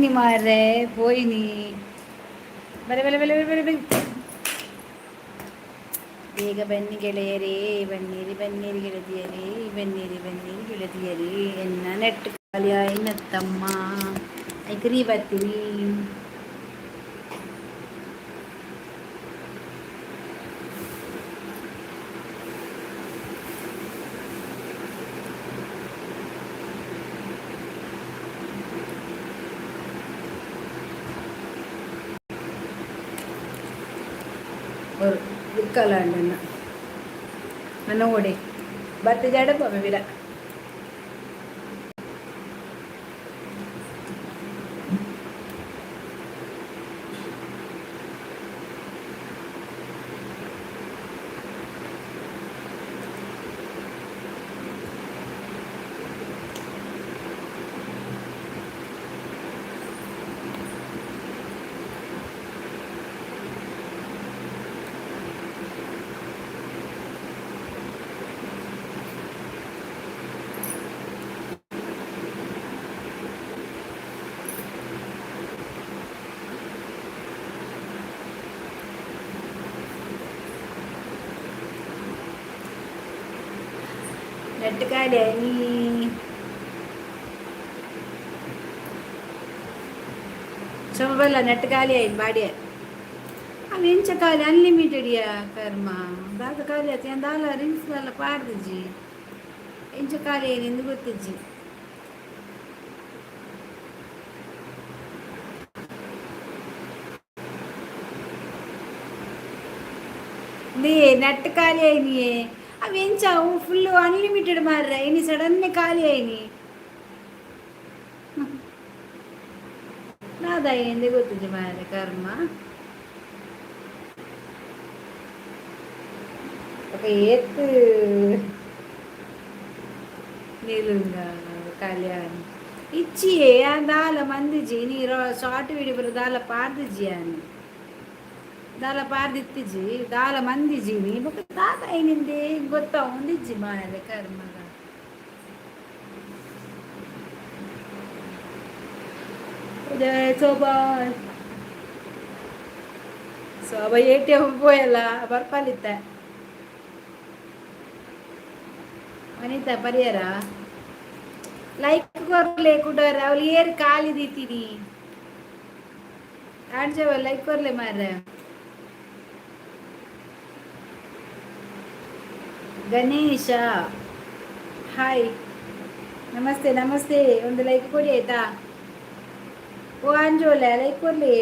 ಮಾರ್ರೆ, ಪೋಯಿನಿ. ಬಲೆ ಬಲೆ ಬಲೆ ಬಲೆ ಬಲೆ, ಬೇಗ ಬನ್ನಿ ಗೆಳೆಯರೇ, ಬನ್ನಿರಿ ಬನ್ನಿರಿ ಗೆಳತಿಯರೇ, ಬನ್ನಿರಿ ಬನ್ನಿರಿ ಗೆಳತಿಯರೇ. ಎನ್ನ ನೆಟ್ ಖಾಲಿ ಆಯ್ನತ್ತಮ್ಮ, ಐಕ್ರಿ ಬರ್ತೀನಿ. ಬುಕ್ಕಲ್ಲ ಅಣ್ಣ ನನ್ನ ಓಡಿ ಬತ್ತೆ ಜಡಪ್ಪ ವಿರ. ನೆಟ್ ಖಾಲಿ ನೀ. ಸೋಮಬಲ್ಲ ನೆಟ್ ಖಾಲಿ ಆಯ್ತು ಬಾಡಿಯ. ಅವು ಎಂಚ ಖಾಲಿ? ಅನ್ಲಿಮಿಟೆಡ್ ಯಾ ಕರ್ಮ, ದಾದ ಖಾಲಿ ಆಯ್ತು? ಏನು ದಾಲ ರೀಲ್ಸ್ ದಾಲ ಪಾಡ್ದಿಜ್ಜಿ. ಎಂಚ ಖಾಲಿ ಏನು ಗೊತ್ತಿಜ್ಜಿ. ನೀ ನೆಟ್ ಖಾಲಿ ಆಯ್ನಿಯೇ. ಅವು ಎಂಚ ಅವು ಫುಲ್ ಅನ್ಲಿಮಿಟೆಡ್ ಮಾರ್ರೆ, ಇನಿ ಸಡನ್ನೆ ಖಾಲಿ ಆಯ್ನಿ. ದಾದ ಎಂದೆ ಗೊತ್ತಿಜ್ಜಿ ಮಾರ್ರೆ, ಕರ್ಮ. ఒక ಏತ್ ನೀಲುಂಗ ಕಲ್ಯಾಣ್ ಇಚ್ಚಿಯೇ ದಾಲ ಮಂದಿಜಿ. ನೀರು ಶಾರ್ಟ್ ವಿಡಿಯೋ ಬರೋ ದಾಲ ಪಾರ್ದಿಜಿ ಅನ್ ದಾಲ ಪಾರ್ದಿತ್ತಿಜಿ, ದಾಲ ಮಂದಿಜಿ. ನೀ ಬೊಕ ದಾದ ಐನಿಂದೆ ಗೊತ್ತಾ ಒಂದಿಜ್ಜಿ ಮಾರ್ರೆ, ಕರ್ಮಗ. ಶೋಭಾ, ಶೋಭಾ ಎಟಿಎಂ ಪೋಯಲ್ಲ ಬರ್ಪಲಿತ್ತ. ವನಿತಾ ಪರಿಯರ ಲೈಕ್ ಕೊರ್ಲೆ ಕುಡರ. ಅವಳು ಏರ್ ಖಾಲಿ ದೀತೀನಿ ಕಾಣ್ಜವ. ಲೈಕ್ ಕೊರ್ಲೆ ಮಾರ್ರೆ. ಗಣೇಶ, ಹಾಯ್, ನಮಸ್ತೆ ನಮಸ್ತೆ. ಒಂದು ಲೈಕ್ ಕೊಡಿ ಆಯ್ತಾ? ಓ ಅಂಜೋಲೆ, ಲೈಕ್ ಕೊರ್ಲಿ.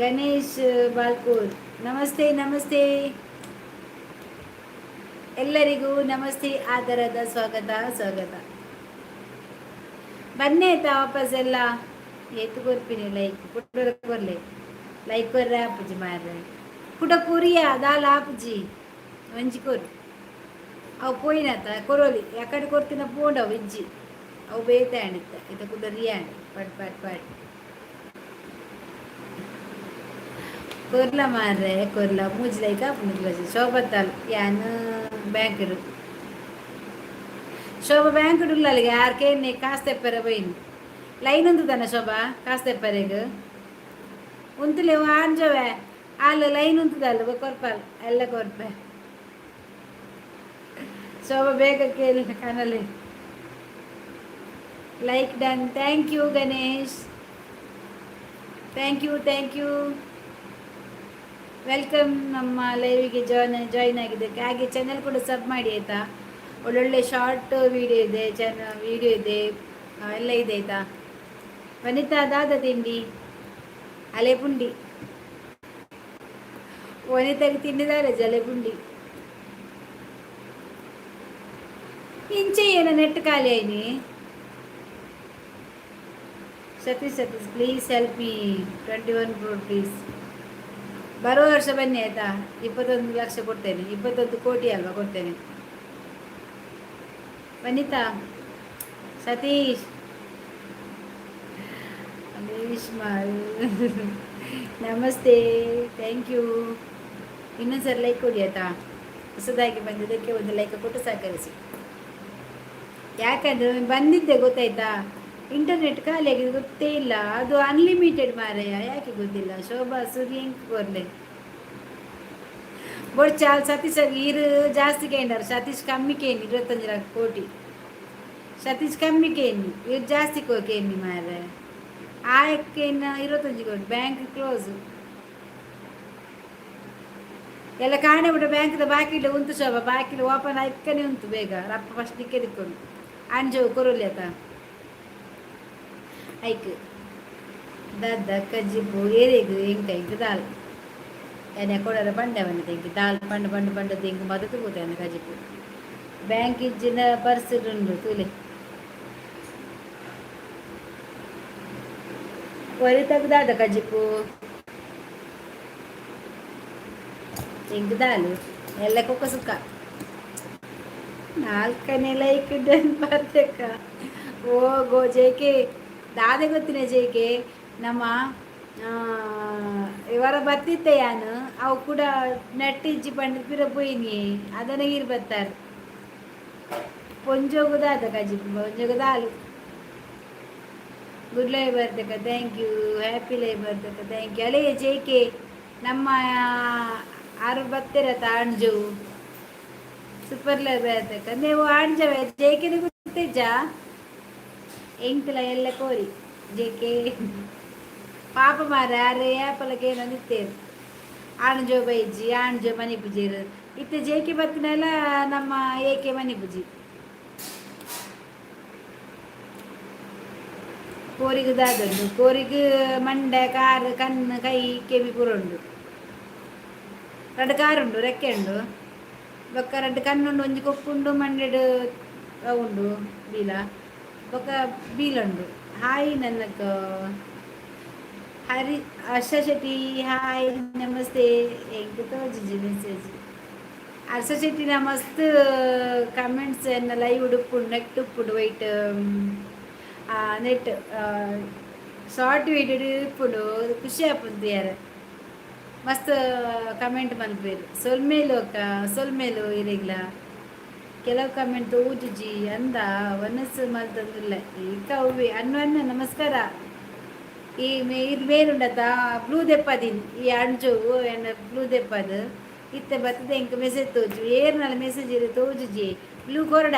ಗಣೇಶ್ ಬಾಲ್ಕೂರ್, ನಮಸ್ತೆ ನಮಸ್ತೆ. ಎಲ್ಲರಿಗೂ ನಮಸ್ತೆ, ಆದರದ ಸ್ವಾಗತ ಸ್ವಾಗತ. ಬನ್ನಿ ಆಯ್ತಾ ವಾಪಸ್ ಎಲ್ಲ. ಏತು ಕೊರ್ಪಿನಿ ಲೈಕ್ ಕುಡರ ಕೊರ್ಲೆ. ಲೈಕ್ ಕೊರ್ರೆ ಆಪುಜಿ ಮಾರ್ರೆ. ಕುಡ ಕುರಿಯ ದಾಲ ಆಪುಜಿ, ಒಂಜಿ ಕೊರು. ಅವು ಪೋಯಿನತ್ತ ಕೊರೋಲಿ ಯಾಕಡೆ ಕೊರ್ತಿನ ಪೋಂಡವು ಇಜ್ಜಿ. ಅವು ಬೇತೆ ಆಣಿತ್ತ ಇತ್ತ ಕುಡ ರಿಯಾಂಡ್ ಪಟ್ ಪಟ್ ಪಟ್. ಕೊರ್ಲ ಮಾರ್ರೆ, ಕೊರ್ಲ. ಮೂಜಿ ಲೈಕ್ ಆಪುಂಡು. ಶೋಭತ್ತಾಲ್ ಯಾನ್ ಬ್ಯಾಂಕ್ ಶೋಭಾ ಬ್ಯಾಂಕ್ ಉಳ್ಳಲ್ಲಿಗೆ ಯಾರ್ ಕೇನೆ ಕಾಸು ತೆಪ್ಪರೆ ಬೈನ್. ಲೈನ್ ಉಂತುದಾನ ಶೋಭಾ ಕಾಸು ತೆಪ್ಪರೆಗ್? ಉಂತುಲೆ ಆಂಜವೆ ಅಲ್ಲ, ಲೈನ್ ಉಂತುದಲ್ಲ. ಕೊರ್ಪಲ್ ಎಲ್ಲ ಕೊರ್ಪೆ ಶೋಭಾ. ಬೇಗ ಕೇಳಿ ಕನಲಿ. Like done, thank you Ganesh, thank you, thank you. Welcome ನಮ್ಮ ಲೈವಿಗೆ ಜಾಯ್ನ್ ಜಾಯ್ನ್ ಆಗಿದ್ದಕ್ಕೆ. ಹಾಗೆ ಚಾನಲ್ ಕೂಡ ಸಬ್ ಮಾಡಿ ಆಯಿತಾ? ಒಳ್ಳೊಳ್ಳೆ ಶಾರ್ಟ್ ವಿಡಿಯೋ ಇದೆ, ಚಾನ ವಿಡಿಯೋ ಇದೆ, ಎಲ್ಲ ಇದೆ ಆಯಿತಾ? ವನಿತಾ, ದಾದ ತಿಂಡಿ? ಅಲೆ ಪುಂಡಿ. ವನಿತಾಗೆ ತಿಂಡಿದ್ದಾರೆ ಜಲೆ ಪುಂಡಿ. ಇಂಚೆ ಏನ ನೆಟ್ ಖಾಲಿ ಆಯ್ನಿ? Satish Satish, please help me, 21 crore please. ಬರುವ ವರ್ಷ ಬನ್ನಿ ಆಯ್ತಾ? 21 ಲಕ್ಷ ಕೊಡ್ತೇನೆ. 21 ಕೋಟಿ ಅಲ್ವಾ, ಕೊಡ್ತೇನೆ. ವನಿತಾ, ಸತೀಶ್, ಮಾಲ್, ನಮಸ್ತೆ, thank you. ಇನ್ನೊಂದು ಸರಿ ಲೈಕ್ ಕೊಡಿ ಆಯ್ತಾ? ಹೊಸದಾಗಿ ಬಂದಿದ್ದಕ್ಕೆ ಒಂದು ಲೈಕ್ ಕೊಟ್ಟು ಸಹಕರಿಸಿ. ಯಾಕಂದ್ರೆ ಬಂದಿದ್ದೆ ಗೊತ್ತಾಯ್ತಾ, ಇಂಟರ್ನೆಟ್ ಖಾಲಿ ಆಗಿದೆ, ಗೊತ್ತೇ ಇಲ್ಲ. ಅದು ಅನ್ಲಿಮಿಟೆಡ್ ಮಾರಾಯ, ಯಾಕೆ ಗೊತ್ತಿಲ್ಲ. ಶೋಭಾ ಸೂರ್ಯಂಕ್ ಕೊರ್ಲೆ ಬೊಡ್ಚಾಲ್ ಸತೀಶ್ ಈರು ಜಾಸ್ತಿ ಕೇಂಡಾರ. ಸತೀಶ್ ಕಮ್ಮಿ ಕೇನಿ, 25 ಲಕ್ಷ ಕೋಟಿ. ಸತೀಶ್ ಕಮ್ಮಿ ಕೇನಿ, ಇವ್ರು ಜಾಸ್ತಿ ಕೇನಿ ಮಾರ್ರೆ. ಆಯಕ್ಕೇನು 25 ಕೋಟಿ. ಬ್ಯಾಂಕ್ ಕ್ಲೋಸ್ ಎಲ್ಲ ಕಾಣೆ ಬಿಡ. ಬ್ಯಾಂಕ್ದ ಬಾಕಿಲ್ ಉಂತು ಶೋಭಾ, ಬಾಕಿಲ್ ಓಪನ್ ಆಯ್ಕನೆ ಉಂತು. ಬೇಗ ರಪ್ಪ ಫಸ್ಟ್ ನಿಕ್ಕೆ ದಿಕ್ಕೊಂಡು ಅಂಜೋ ಕೊರೊಲಿ ಆತ. ಐಕ್ ದಾದ ಕಜ್ಜಿಪು ಏರೆಗ್ ಎಂಕ ಎಂಕ್ ದಾಲ್ ಎನೆ ಕೊಡರ ಪಂಡೆ ಬಂದ ಎಂಕ್ ದಾಲ್ ಪಂಡ ಪಂಡ ಪಂಡ ಎಂಕ್ ಮದತು ಪೋತೆ ಕಜಿಪು. ಬ್ಯಾಂಕ್ ಇಜ್ಜಿನ ಪರ್ಸ್ ಉಂಡು ತೂಲೆ. ಒರಿತಗ್ ದಾದ ಕಜಿಪು? ಎಂಕ್ ದಾಲು ಎಲ್ಲ ಕೊಕ್ಕ ಸುಕ್ಕ. ನಾಲ್ಕನೇ ಲೈಕ್ ಡನ್ ಬರ್ತಕ್ಕ. ಓ ಗೋ ಜೇಕೆ, ದಾದೆ ಗೊತ್ತಿನ ಜೇಕೆ, ನಮ್ಮ ಇವರ ಬತ್ತಿತ್ತೆ ಯಾನು, ಅವು ಕೂಡ ನೆಟ್ ಇಜ್ಜಿ ಪಂಡ ಪಿರ ಪೋಯಿನಿ. ಅದನ್ನ ಈರ್ ಬತ್ತಾರೆ. ಪೊಂಜೋಗು ದಾದ ಕಜಿಪು? ಪೊಂಜೋಗು ದಾಲು. ಗುಡ್ ಲೈವ್ ಬರ್ತಕ್ಕ, thank you. Happy live ಬರ್ತಕ್ಕ, thank you. ಅಲೇ ಜೇಕೆ, ನಮ್ಮ ಆರು ಬತ್ತೆರತ ಆಣ್ಜವು. Super live ಬರ್ತಕ್ಕ. ನೀವು ಆಣ್ಜವೆ ಜೇಕೆನ ಗೊತ್ತಿಜ್ಜ? ಎಂಕ್ಲ ಎಲ್ಲ ಕೋರಿ ಜೇಕೆ. ಪಾಪ ಮಾರ, ಅರೆ ಏಪಲಕ್ಕೆ ಏನಂದಿತ್ತೇರು ಆಣ್ಜೋ ಬೈಜಿ ಆಣ್ಜೋ ಮನಿ ಪೂಜೆರು ಇತ್ತೆ. ಜೇಕೆ ಬತ್ತಿನೆಲ್ಲ ನಮ್ಮ ಏಕೆ ಮನಿ ಪೂಜಿ. ಕೋರಿಗ್ ದಾದುಂಡು? ಕೋರಿಗ್ ಮಂಡೆ, ಕಾರು, ಕಣ್ಣು, ಕೈ, ಕೆವಿ ಪೂರ ಉಂಡು. ರಡ್ಡ್ ಕಾರುಂಡು, ರೆಕ್ಕೆ ಉಂಡು, ಬೊಕ್ಕ ರಡ್ಡ್ ಕಣ್ಣುಂಡು, ಒಂಜಿ ಕೊಕ್ಕುಂಡು, ಮಂಡೆಡ್ ಉಂಡು ಬೀಲ, ಬೊಕ್ಕ ಬೀಲುಂಡು. ಹಾಯ್ ನನ್ನಕ್ಕ ಹರಿ ಹರ್ಷ ಶೆಟ್ಟಿ, ಹಾಯ್, ನಮಸ್ತೆ. ಎಂಕ್ ತೋಜುಜಿ ಮೆಸೇಜ್. ಹರ್ಷ ಶೆಟ್ಟಿನ ಮಸ್ತ್ ಕಮೆಂಟ್ಸ್ ಎನ್ನ ಲೈವ್ ಉಪ್ಪುಂಡು, ನೆಟ್ ಉಪ್ಪುಂಡು. ವೈಟ್ ನೆಟ್ ಶಾರ್ಟ್ ವೀಡಿಯೋ ಇಪ್ಪುಂಡು. ಖುಷಿ ಆಪುಂಡು ಯಾರ ಮಸ್ತ್ ಕಮೆಂಟ್ ಮನ್ಪೇರು. ಸೊಲ್ಮೇಲು ಅಕ್ಕ, ಸೊಲ್ಮೇಲು ಇರೆಗ್ಲ. ಕೆಲವು ಕಮೆಂಟ್ ತೋಜುಜಿ ಅಂದ ವನಸ್ಸು ಮಲ್ತೊಂದುಲ್ಲ ಈಗ ಅವ್ವೆ. ಅನ್ನು ಅನ್ನ ನಮಸ್ಕಾರ. ಈ ಇದು ಮೇಲುಂಡತ ಬ್ಲೂ ದೆಪ್ಪದಿನ್ ಈ ಅಂಜು ಎನ್ನ ಬ್ಲೂ ದೆಪ್ಪದು. ಇತ್ತೆ ಬತ್ತದೆ ಎಂಕ್ ಮೆಸೇಜ್ ತೋಜು. ಏರ್ನಲ ಮೆಸೇಜ್ ಇರು ತೋಜುಜಿ. ಬ್ಲೂ ಕೊರಡ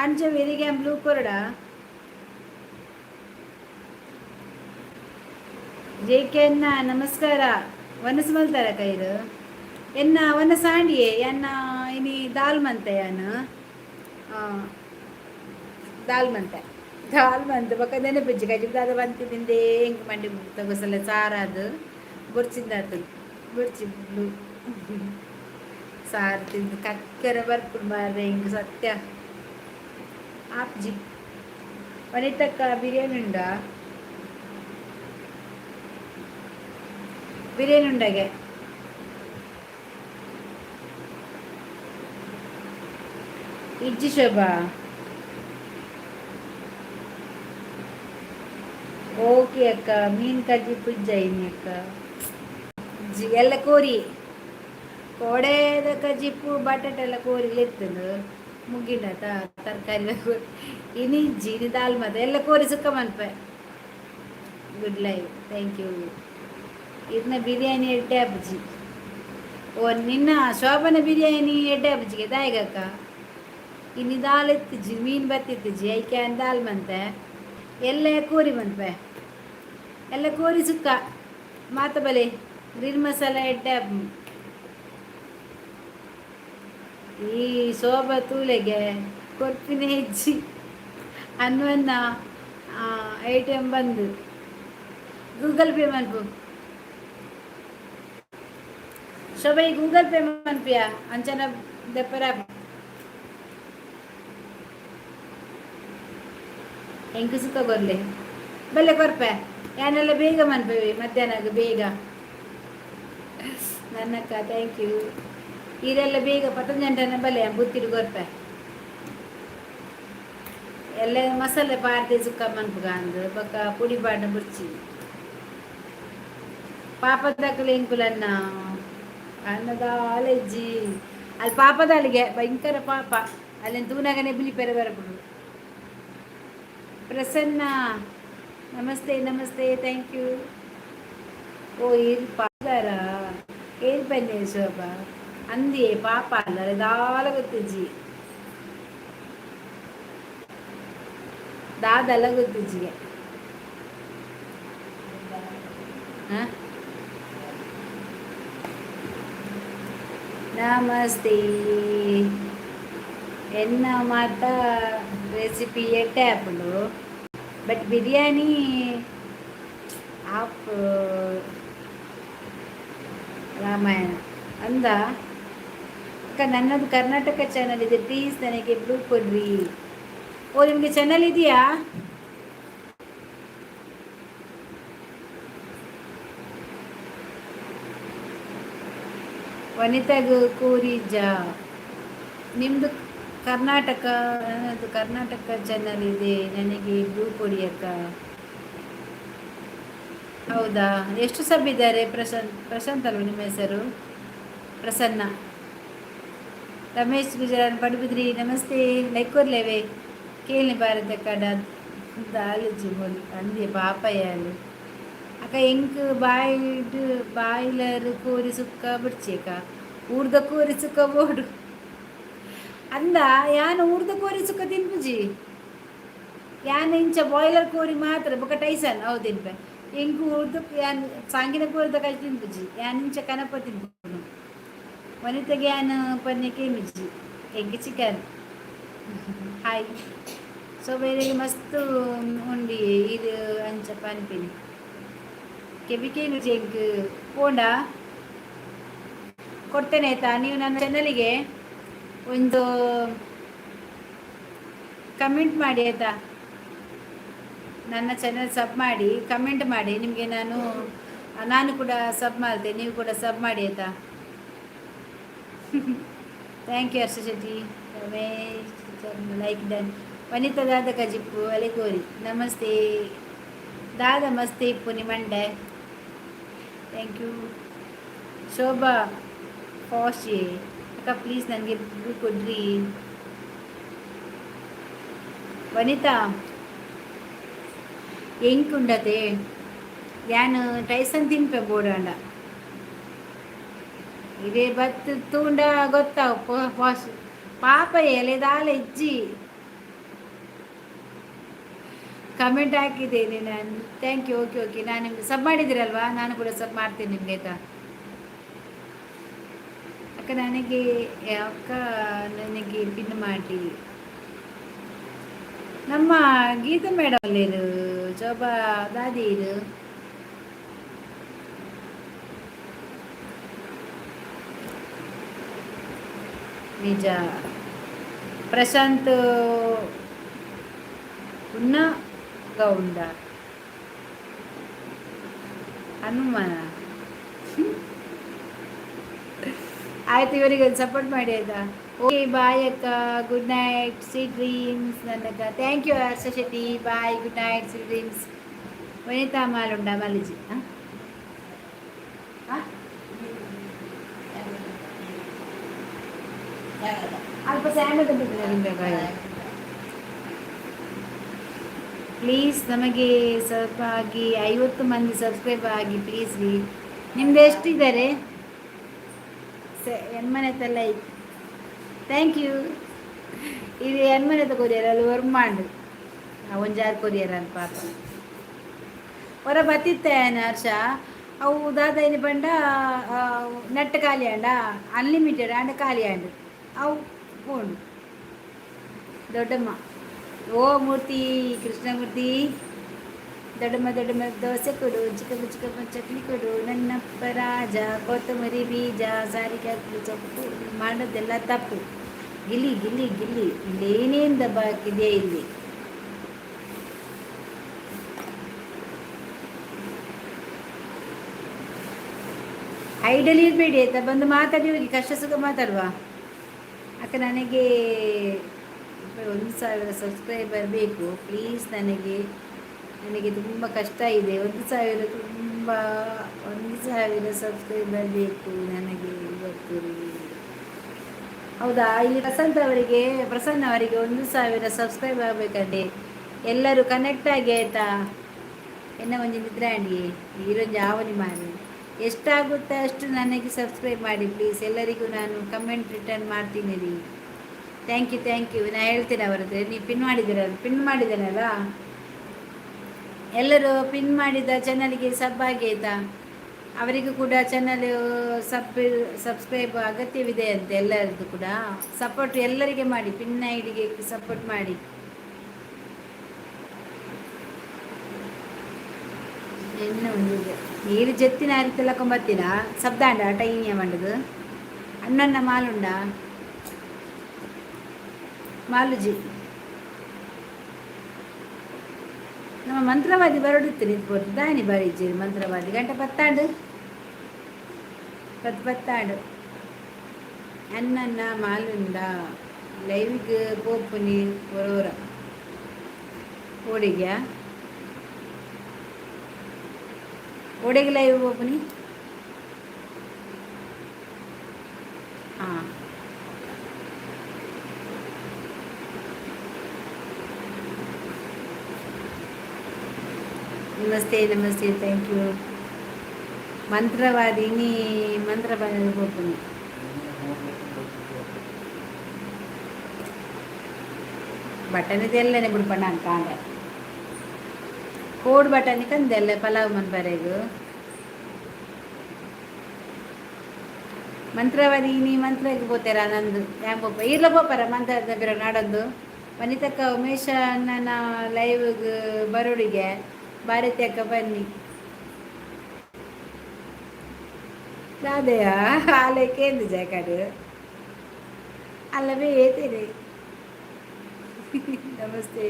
ಅಂಜು, ಎರಿಗೆ ಬ್ಲೂ ಕೊರಡ. ಜೆ ಕೆ ಅನ್ನ ನಮಸ್ಕಾರ. ವನಸ್ ಮಲ್ತಾರ ಕೈರು ಎನ್ನ ವನಸ್ ಆಂಡಿಯೇ. ಎನ್ನ ಇನಿ ದಾಲ್ ಮಂತೆ, ಯಾನ್ ದಾಲ್ ಮಂತೆ, ದಾಲ್ ಮಂತೆ. ಬೊಕ್ಕ ನೆನಪಿಜ್ಜಿ ಕಜಿ ದಾದ ಬಂತಿದಿಂದೇ. ಎಂಕ್ ಮಂಡಿ ತಗೋಸಲ ಸಾರಾದು ಬೊರ್ಚಿಂದಾತು. ಬೊರ್ಚಿ ಬ್ಲೂ ಸಾರು ತಿಂದು ಕಕ್ಕರೆ ಬರ್ಪುಂಡು ಮಾರ್ರೆ ಇಂಕ್ ಸತ್ಯ. ಆಪ್ಜಿ ವನಿತಕ್ಕ, ಬಿರಿಯಾನಿ ಉಂಡಾ? ಬಿರಿಯಾನಿ ಉಂಡಾಗೆ. ಇಜ್ಜಿ ಶೋಭಾ. ಓಕೆ ಅಕ್ಕ. ಮೀನು ಕಜ್ಜಿ ಪುಜ್ಜ ಇನಿ ಅಕ್ಕ. ಜಿ ಎಲ್ಲ ಕೋರಿ ಕೋಡೆದ ಕಜಿಪು, ಬಟಾಟೆ ಎಲ್ಲ ಕೋರಿ ಎತ್ತುಂಡು ಮುಗಿಂಡತ. ತರಕಾರಿ ಇನಿ ಇಜ್ಜಿ, ಇನಿ ದಾಲ್ ಮತ್ತೆ ಎಲ್ಲ ಕೋರಿ ಸುಕ್ಕ ಮನ್ಪೆ. Good live, thank you. ಇದನ್ನ ಬಿರಿಯಾನಿ ಎಡ್ಡೆ ಅಬ್ಬುಜಿ. ಓ ನಿನ್ನ ಶೋಭನ ಬಿರಿಯಾನಿ ಎಡ್ಡೆ ಅಬ್ಬುಜಿಗೆ ದಾಯಿಗಕ್ಕ. ಇನಿ ದಾಲ್ ಎತ್ತಿಜ್ಜಿ, ಮೀನು ಬತ್ತಿತ್ತಿಜ್ಜಿ, ಐಕೆ ದಾಲ್ ಮಂತೆ. ಎಲ್ಲ ಕೋರಿ ಮನ್ಪೆ, ಎಲ್ಲ ಕೋರಿ ಸುಕ್ಕ ಮಾತ ಬಲೆ. ಗ್ರೀನ್ ಮಸಾಲ ಎಡ್ಡೆ. ಈ ಶೋಭಾ ತೂಲೆಗೆ ಕೊರ್ಪಿನ ಹೆಚ್ಚಿ ಅನ್ವನ್ನ. ಐಟಮ್ ಬಂದು ಗೂಗಲ್ ಪೇ ಮನ್ಪು ಶೋಭಾ. ಈ ಗೂಗಲ್ ಪೇ ಮನ್ಪಿಯ ಅಂಚನ ದೆಪ್ಪರ. ಎಂಕ್ ಸುಕ್ಕ ಕೊರ್ಲೆ, ಬಲ್ಲೆ ಕೊರ್ಪೆ. ಯಾನೆಲ್ಲ ಬೇಗ ಮನ್ಪೇವಿ, ಮಧ್ಯಾಹ್ನ ಬೇಗ. ನನ್ನಕ್ಕ thank you. ಇದೆಲ್ಲ ಬೇಗ ಪತಂಜಂಟನ ಬಲ್ಲೆ ಬುತ್ತಿಡು ಕೊರ್ಪೆ. ಎಲ್ಲ ಮಸಾಲೆ ಪಾಡ್ದೆ ಸುಕ್ಕ ಮನ್ಪುಗ ಅಂದ್ ಬೊಕ್ಕ ಪುಡಿ ಪಾಡ್ನ ಬುಡ್ಚಿ. ಪಾಪದಕುಲು ಎಂಕುಲನ್ನ ಅನ್ನದಾಲೆಜ್ಜಿ. ಅಲ್ಲಿ ಪಾಪದಲ್ಲಿಗೆ ಭಯಂಕರ ಪಾಪ. ಅಲ್ಲೇನು ತೂನಾಗನೆ ಬುಲಿಪೆರೆ ಬರಪುಂಡು. ಪ್ರಸನ್ನ, ನಮಸ್ತೆ ನಮಸ್ತೆ, thank you. ಓ, ಏರ್ ಪಾದಾರ? ಏರ್ ಪನ್ನೆ ಶೋಭಾ? ಅಂದಿಯೇ ಪಾಪ ಅಲ್ಲ, ದಾಲ ಗೊತ್ತಿಜ್ಜಿ, ದಾದಲ್ಲ ಗೊತ್ತಿಜ್ಜಿಗೆ. ಹಾಂ, ನಮಸ್ತೆ. ಎನ್ನ ಮಾತ ರೆಸಿಪಿ ಎಡ್ಡೆ ಆಪುಂಡು, ಬಟ್ ಬಿರಿಯಾನಿ ಆಪ್ ರಾಮಾಯಣ ಅಂದ. ಅಕ್ಕ, ನನ್ನದು ಕರ್ನಾಟಕ ಚಾನಲ್ ಇದೆ, ಪ್ಲೀಸ್ ನನಗೆ ಬ್ಲೂ ಕೊಡ್ರಿ. ಓ, ನಿಮಗೆ ಚಾನಲ್ ಇದೆಯಾ? ವನಿತಾಗ ಕೋರಿಜ. ನಿಮ್ಮದು ಕರ್ನಾಟಕ, ನನ್ನದು ಕರ್ನಾಟಕ ಚಾನಲ್ ಇದೆ, ನನಗೆ ಬ್ಲೂ ಕೊಡಿ ಅಕ್ಕ. ಹೌದಾ? ಎಷ್ಟು ಸಬ್ ಇದ್ದಾರೆ? ಪ್ರಶಾಂತ್, ಪ್ರಶಾಂತ್ ಅಲ್ವ ನಿಮ್ಮ ಹೆಸರು? ಪ್ರಸನ್ನ. ರಮೇಶ್ ಗುಜರಾನ್ ಪಡುಬಿದ್ರಿ, ನಮಸ್ತೆ. ಲೈಕ್ ಕೊರ್ಲೇವೆ. ಕೇಳಿ ಭಾರತ ಕಡ ದಾಲಜಿ ಮೊಲ್ ಅಂದೆ ಪಾಪಯ್ಯಾಲು. ಅಕ್ಕ, ಎಂಕ್ ಬಾಯ್ಡ್ ಬಾಯ್ಲರ್ ಕೋರಿ ಸುಕ್ಕ ಬಿಡ್ಚೇಕ, ಊರ್ದ ಕೋರಿ ಸುಕ್ಕ ಬೋಡು ಅಂದ. ಯಾನ್ ಊರ್ದ ಕೋರಿ ಸುಕ್ಕ ತಿನ್ಪುಜಿ ಯಾನ್. ಇಂಚ ಬಾಯ್ಲರ್ ಕೋರಿ ಮಾತ್ರ, ಬೊಕ ಟೈಸನ್ ಅವು ತಿನ್ಪೆ. ಎಂಕ್ ಊರ್ದ ಯಾನ್ ಸಾಂಗಿನ ಕೋರಿದ ಕೈ ತಿನ್ಪುಜಿ ಯಾನ್, ಇಂಚ ಕನಪ ತಿನ್ಪುನು. ವನಿತೆಗೆ ಯಾನ್ ಪನ್ನೆ ಕೇಮಿಜಿ, ಎಂಕ್ ಚಿಕನ್. ಹಾಯ್. ಸೊ ಬೇರೆಗೆ ಮಸ್ತ್ ಉಂಡಿ ಇದು ಅಂಚ ಪನ್ಪಿನಿ. ಕೆಬಿ ಕೇನುಜಿ ಎಂಕ್. ಪೋಂಡ ಕೊಡ್ತೇನೆ ಆಯ್ತಾ? ನೀವು ನನ್ನ ಚಾನಲಿಗೆ ಒಂದು ಕಮೆಂಟ್ ಮಾಡಿ ಆಯ್ತಾ? ನನ್ನ ಚಾನಲ್ ಸಬ್ ಮಾಡಿ, ಕಮೆಂಟ್ ಮಾಡಿ. ನಿಮಗೆ ನಾನು ನಾನು ಕೂಡ ಸಬ್ ಮಾಡ್ತೇನೆ, ನೀವು ಕೂಡ ಸಬ್ ಮಾಡಿ ಆಯ್ತಾ? Thank you Harsha Shetty. Ramesh, like done. Vanita ದಾದ ಕಜಿಪ್ಪು ಅಲೆಕೋರಿ, ನಮಸ್ತೆ. ದಾದ ಮಸ್ತೆ ಇಪ್ಪು ಮಂಡೆ. Thank you. Shobha ಫಾಶಿ, ಅಕ್ಕ ಪ್ಲೀಸ್ ನನಗೆ ಕೊಡ್ರಿ. ವನಿತಾ, ಎಂಕುಂಡತೆ? ಯಾನ್ ಟೈಸನ್ ತಿನ್ಪೆ ಬೋಡಾಂಡ. ಇದೇ ಬತ್ತು ತೂಂಡ ಗೊತ್ತಾವು. ಪಾಶ್ ಪಾಪ ಎಲೆ ದಾಲ ಇಜ್ಜಿ. ಕಮೆಂಟ್ ಹಾಕಿದ್ದೇನೆ ನಾನು. Thank you. Okay okay, ನಾನು ನಿಮ್ಗೆ ಸಬ್ ಮಾಡಿದ್ದೀರಲ್ವಾ? ನಾನು ಕೂಡ ಸಬ್ ಮಾಡ್ತೀನಿ ನಿಮಗೆ ಆಯ್ತಾ? ಅಕ್ಕ ನನಗೆ, ಅಕ್ಕ ನನಗೆ ಪಿನ್ ಮಾಡಿ. ನಮ್ಮ ಗೀತಾ ಮೇಡಮ್ ಅಲ್ಲೇರು? ಶೋಭಾ ದಾದಿ ಇದು. ನಿಜ. ಪ್ರಶಾಂತ್ ಉನ್ನ ಗೌಂಡ ಹನುಮಾನ. ಆಯ್ತು, ಇವರಿಗೆ ಸಪೋರ್ಟ್ ಮಾಡಿ ಆಯ್ತಾ? ಓಕೆ, ಬಾಯ್ ಅಕ್ಕ, ಗುಡ್ ನೈಟ್, ಸ್ವೀಟ್ ಡ್ರೀಮ್ಸ್ ನನ್ನಕ್ಕ. Thank you Harsha Shetty, bye, good night, sweet dreams. Vanitha ಮಾಲುಂಡ ಮಲಿಜಿ. ಹಾಂ, ಅಲ್ಪ ಸ್ಯಾಮದ. ಪ್ಲೀಸ್ ನಮಗೆ ಸ್ವಲ್ಪ ಆಗಿ 50 ಮಂದಿ ಸಬ್ಸ್ಕ್ರೈಬ್ ಆಗಿ ಪ್ಲೀಸ್ ರೀ. ನಿಮ್ದು ಎಷ್ಟಿದ್ದಾರೆ? ಎನ್ಮನೆ ಲೈಕ್, thank you. ಇದು ಎನ್ಮನೆ ಕೊರಿಯರ್ ಅಲ್ಲಿ ಒರ್ಮಾಂಡು ಒಂಜಾರು ಕೊರಿಯರ್ ಅಂತ ಪಾಪ. ಹೊರ ಬತ್ತಿತ್ತೆ ಹರ್ಷ. ಅವು ದಾದ ಪಂಡ ನೆಟ್ ಖಾಲಿ ಆಂಡ, ಅನ್ಲಿಮಿಟೆಡ್ ಆಂಡ ಖಾಲಿ ಆಂಡ್ ಅವು ಪೋಂಡು. ದೊಡ್ಡಮ್ಮ, ಓ ಮೂರ್ತಿ, ಕೃಷ್ಣಮೂರ್ತಿ, ದೊಡ್ಡಮ್ಮ ದೊಡ್ಡಮ್ಮ ದೋಸೆ ಕೊಡು, ಚಿಕ್ಕಪ್ಪ ಚಿಕ್ಕಪ್ಪ ಚಟ್ನಿ ಕೊಡು, ನನ್ನಪ್ಪ ರಾಜ ಕೊತ್ತಂಬರಿ ಬೀಜ ಸಾರಿಗೆ ಸೊಪ್ಪು ಮಾಡೋದೆಲ್ಲ ತಪ್ಪು. ಗಿಲ್ಲಿ ಗಿಲ್ಲಿ ಗಿಲ್ಲಿ, ಇಲ್ಲೇನೇನು ದಬ್ಬ ಹಾಕಿದೆಯಾ ಇಲ್ಲಿ? ಐಡಲ್ ಇರಬೇಡಿ ಆಯ್ತಾ? ಬಂದು ಮಾತಾಡಿ ಹೋಗಿ, ಕಷ್ಟ ಸುಖ ಮಾತಾಡುವ. ಅಕ್ಕ, ನನಗೆ 1000 ಸಬ್ಸ್ಕ್ರೈಬರ್ ಬೇಕು ಪ್ಲೀಸ್. ನನಗೆ ನನಗೆ ತುಂಬ ಕಷ್ಟ ಇದೆ. 1000 ತುಂಬ, 1000 ಸಬ್ಸ್ಕ್ರೈಬರ್ ಬೇಕು ನನಗೆ ಇವತ್ತು. ಹೌದಾ? ಇಲ್ಲಿ ಪ್ರಸಂತ್ ಅವರಿಗೆ, ಪ್ರಸನ್ನ ಅವರಿಗೆ 1000 ಸಬ್ಸ್ಕ್ರೈಬ್ ಆಗಬೇಕಂತೆ. ಎಲ್ಲರೂ ಕನೆಕ್ಟ್ ಆಗಿ, ಆಯ್ತಾ? ಎನ್ನ ಒಂಜಿ ನಿದ್ರೆ ಆಂಡಿ ಈರೊಂಜಿ ಆವನಿ ಮಾರಿ. ಎಷ್ಟಾಗುತ್ತೆ ಅಷ್ಟು ನನಗೆ ಸಬ್ಸ್ಕ್ರೈಬ್ ಮಾಡಿ ಪ್ಲೀಸ್. ಎಲ್ಲರಿಗೂ ನಾನು ಕಮೆಂಟ್ ರಿಟರ್ನ್ ಮಾಡ್ತೀನಿ ರೀ. Thank you, thank you. ನಾನು ಹೇಳ್ತೇನೆ ಅವರದ್ದು. ನೀವು ಪಿನ್ ಮಾಡಿದ್ದೀರ, ಪಿನ್ ಮಾಡಿದ್ದೇನಲ್ಲ. ಎಲ್ಲರೂ ಪಿನ್ ಮಾಡಿದ ಚಾನಲ್ಗೆ ಸಬ್ ಆಗಿ, ಆಯಿತಾ? ಅವರಿಗೂ ಕೂಡ ಚಾನಲ್ ಸಬ್ ಸಬ್ಸ್ಕ್ರೈಬ್ ಅಗತ್ಯವಿದೆ ಅಂತೆ. ಎಲ್ಲರದ್ದು ಕೂಡ ಸಪೋರ್ಟ್ ಎಲ್ಲರಿಗೆ ಮಾಡಿ. ಪಿನ್ ಐಡಿಗೆ ಸಪೋರ್ಟ್ ಮಾಡಿ. ಎಣ್ಣೆ ಒಂದಿದೆ ನೀರು ಜೆತ್ತಿನ ಅರಿತೆಲ್ಲ ಕೊಂಬತ್ತಿನ ಸಬ್ದಾಂಡ ಟೈನಿಯ ಮಂಡದು ಅಣ್ಣನ್ನ ಮಾಲುಂಡ ಮಾಲುಜಿ. ನಮ್ಮ ಮಂತ್ರವಾದಿ ಬರಡುತ್ತೆ ನಿಂತ್ಬೋದು ದಾನಿ ಬರೀಜಿರಿ. ಮಂತ್ರವಾದಿ ಗಂಟೆ ಪತ್ತಾಂಡು ಪತ್ತು ಪತ್ತಾಂಡು. ಅಣ್ಣನ್ನ ಮಾಲುಂಡ ಲೈವಿಗೆ ಪೋಪುನಿ ಒರೋರ ಓಡಿಗ್ಯಾ ಓಡೆಗೆ ಲೈವ್ ಪೋಪುನಿ. ಹಾಂ, ನಮಸ್ತೆ, ನಮಸ್ತೆ, thank you. ಮಂತ್ರವಾದಿನಿ ಮಂತ್ರವಾದಿ ಪೋಪುನಿ. ಬಟನ್ ಇದೆಲ್ಲನೆ ಬುಡ್ಪಣ್ಣ ಅಂತ ಕೋಡ್ ಬಟನ್ ಕಂದೆಲ್ಲ ಪಲಾವ್ ಮನ್ಪರೆಗು. ಮಂತ್ರವಾದಿ ನೀ ಮಂತ್ರಕ್ಕೆ ಪೋತೇರ ನಂದು ಯಾನ್ ಪೋಪ ಈರ್ಲ ಪೋಪರ ಮಂತ್ರದ ಬಿರ ನಾಡೊಂದು. ವನಿತಕ್ಕ, ಉಮೇಶ ಅಣ್ಣನ ಲೈವ್ ಬರೋಡಿಗೆ ಭಾರತಿ ಅಕ್ಕ ಬನ್ನಿ. ದಾದೆಯ ಆಲೆ ಕೇಂದ್ರ ಜಾಕಾಡು ಅಲ್ಲ ಬೇತೇನೆ. ನಮಸ್ತೆ,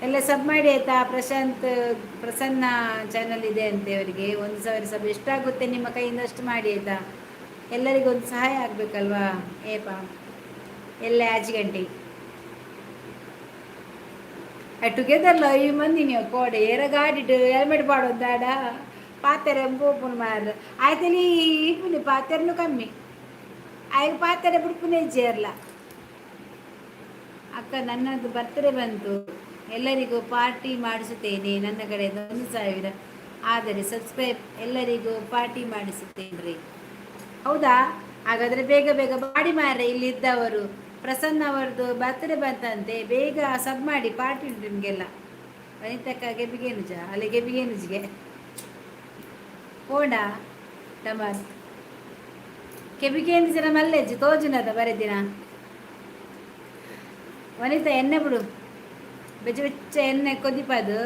ಎಲ್ಲ ಸಬ್ ಮಾಡಿ, ಆಯಿತಾ? ಪ್ರಶಾಂತ್ ಪ್ರಸನ್ನ ಚಾನಲ್ ಇದೆ ಅಂತೆ. ಅವರಿಗೆ 1000 ಸಬ್. ಎಷ್ಟಾಗುತ್ತೆ ನಿಮ್ಮ ಕೈಯಿಂದ ಅಷ್ಟು ಮಾಡಿ, ಆಯಿತಾ? ಎಲ್ಲರಿಗೂ ಒಂದು ಸಹಾಯ ಆಗಬೇಕಲ್ವಾ? ಏಪಾ ಎಲ್ಲ ಆಜಿ ಗಂಟೆ ಟುಗೆದರ್ ಈ ಮಂದಿ ನೀವು ಕೋಡೆ ಏರ ಗಾಡಿಡ್ ಹೆಲ್ಮೆಟ್ ಪಾಡೊಂದಾಡ ಪಾತೆರೆ ಪೋಪುನು ಮಾರ್ ಆಯ್ತಲಿ. ಇಪ್ಪುನಿ ಪಾತೆರ್ನು ಕಮ್ಮಿ ಆಯ್ಕೆ ಪಾತೆರೆ ಬಿಡ್ಪುನೆ ಇಜ್ಜೇರ್ಲ. ಅಕ್ಕ, ನನ್ನದು ಬರ್ತ್ಡೇ ಬಂತು, ಎಲ್ಲರಿಗೂ ಪಾರ್ಟಿ ಮಾಡಿಸುತ್ತೇನೆ. ನನ್ನ ಕಡೆಯಿಂದ 1000 ಆದರೆ ಸಬ್ಸ್ಕ್ರೈಬ್ ಎಲ್ಲರಿಗೂ ಪಾರ್ಟಿ ಮಾಡಿಸುತ್ತೇನೆ ರೀ. ಹೌದಾ? ಹಾಗಾದರೆ ಬೇಗ ಬೇಗ ಮಾಡಿ ಮಾರ್ರೆ. ಇಲ್ಲಿದ್ದವರು ಪ್ರಸನ್ನ ಅವರದ್ದು ಬರ್ತ್ಡೇ ಬಂತಂತೆ, ಬೇಗ ಸಬ್ ಮಾಡಿ. ಪಾರ್ಟಿ ಉಂಟು ನಿಮಗೆಲ್ಲ. ವನಿತಕ್ಕ ಗೆಬಿಗೇನುಜ ಅಲ್ಲಿ ಗೆಬಿಗೇನುಜಿಗೆ ಪೋಂಡ ಟಮಾರ್ ಕೆಬಿಗೇನು ಜನ ಮಲ್ಲೆಜ್ಜಿ ತೋಜುನದ ಬರೆದಿನ. ವನಿತಾ, ಎಣ್ಣೆ ಬಿಡು, ಬೆಚ್ಚ ಬೆಚ್ಚ ಎಣ್ಣೆ ಕೊದಿಪದು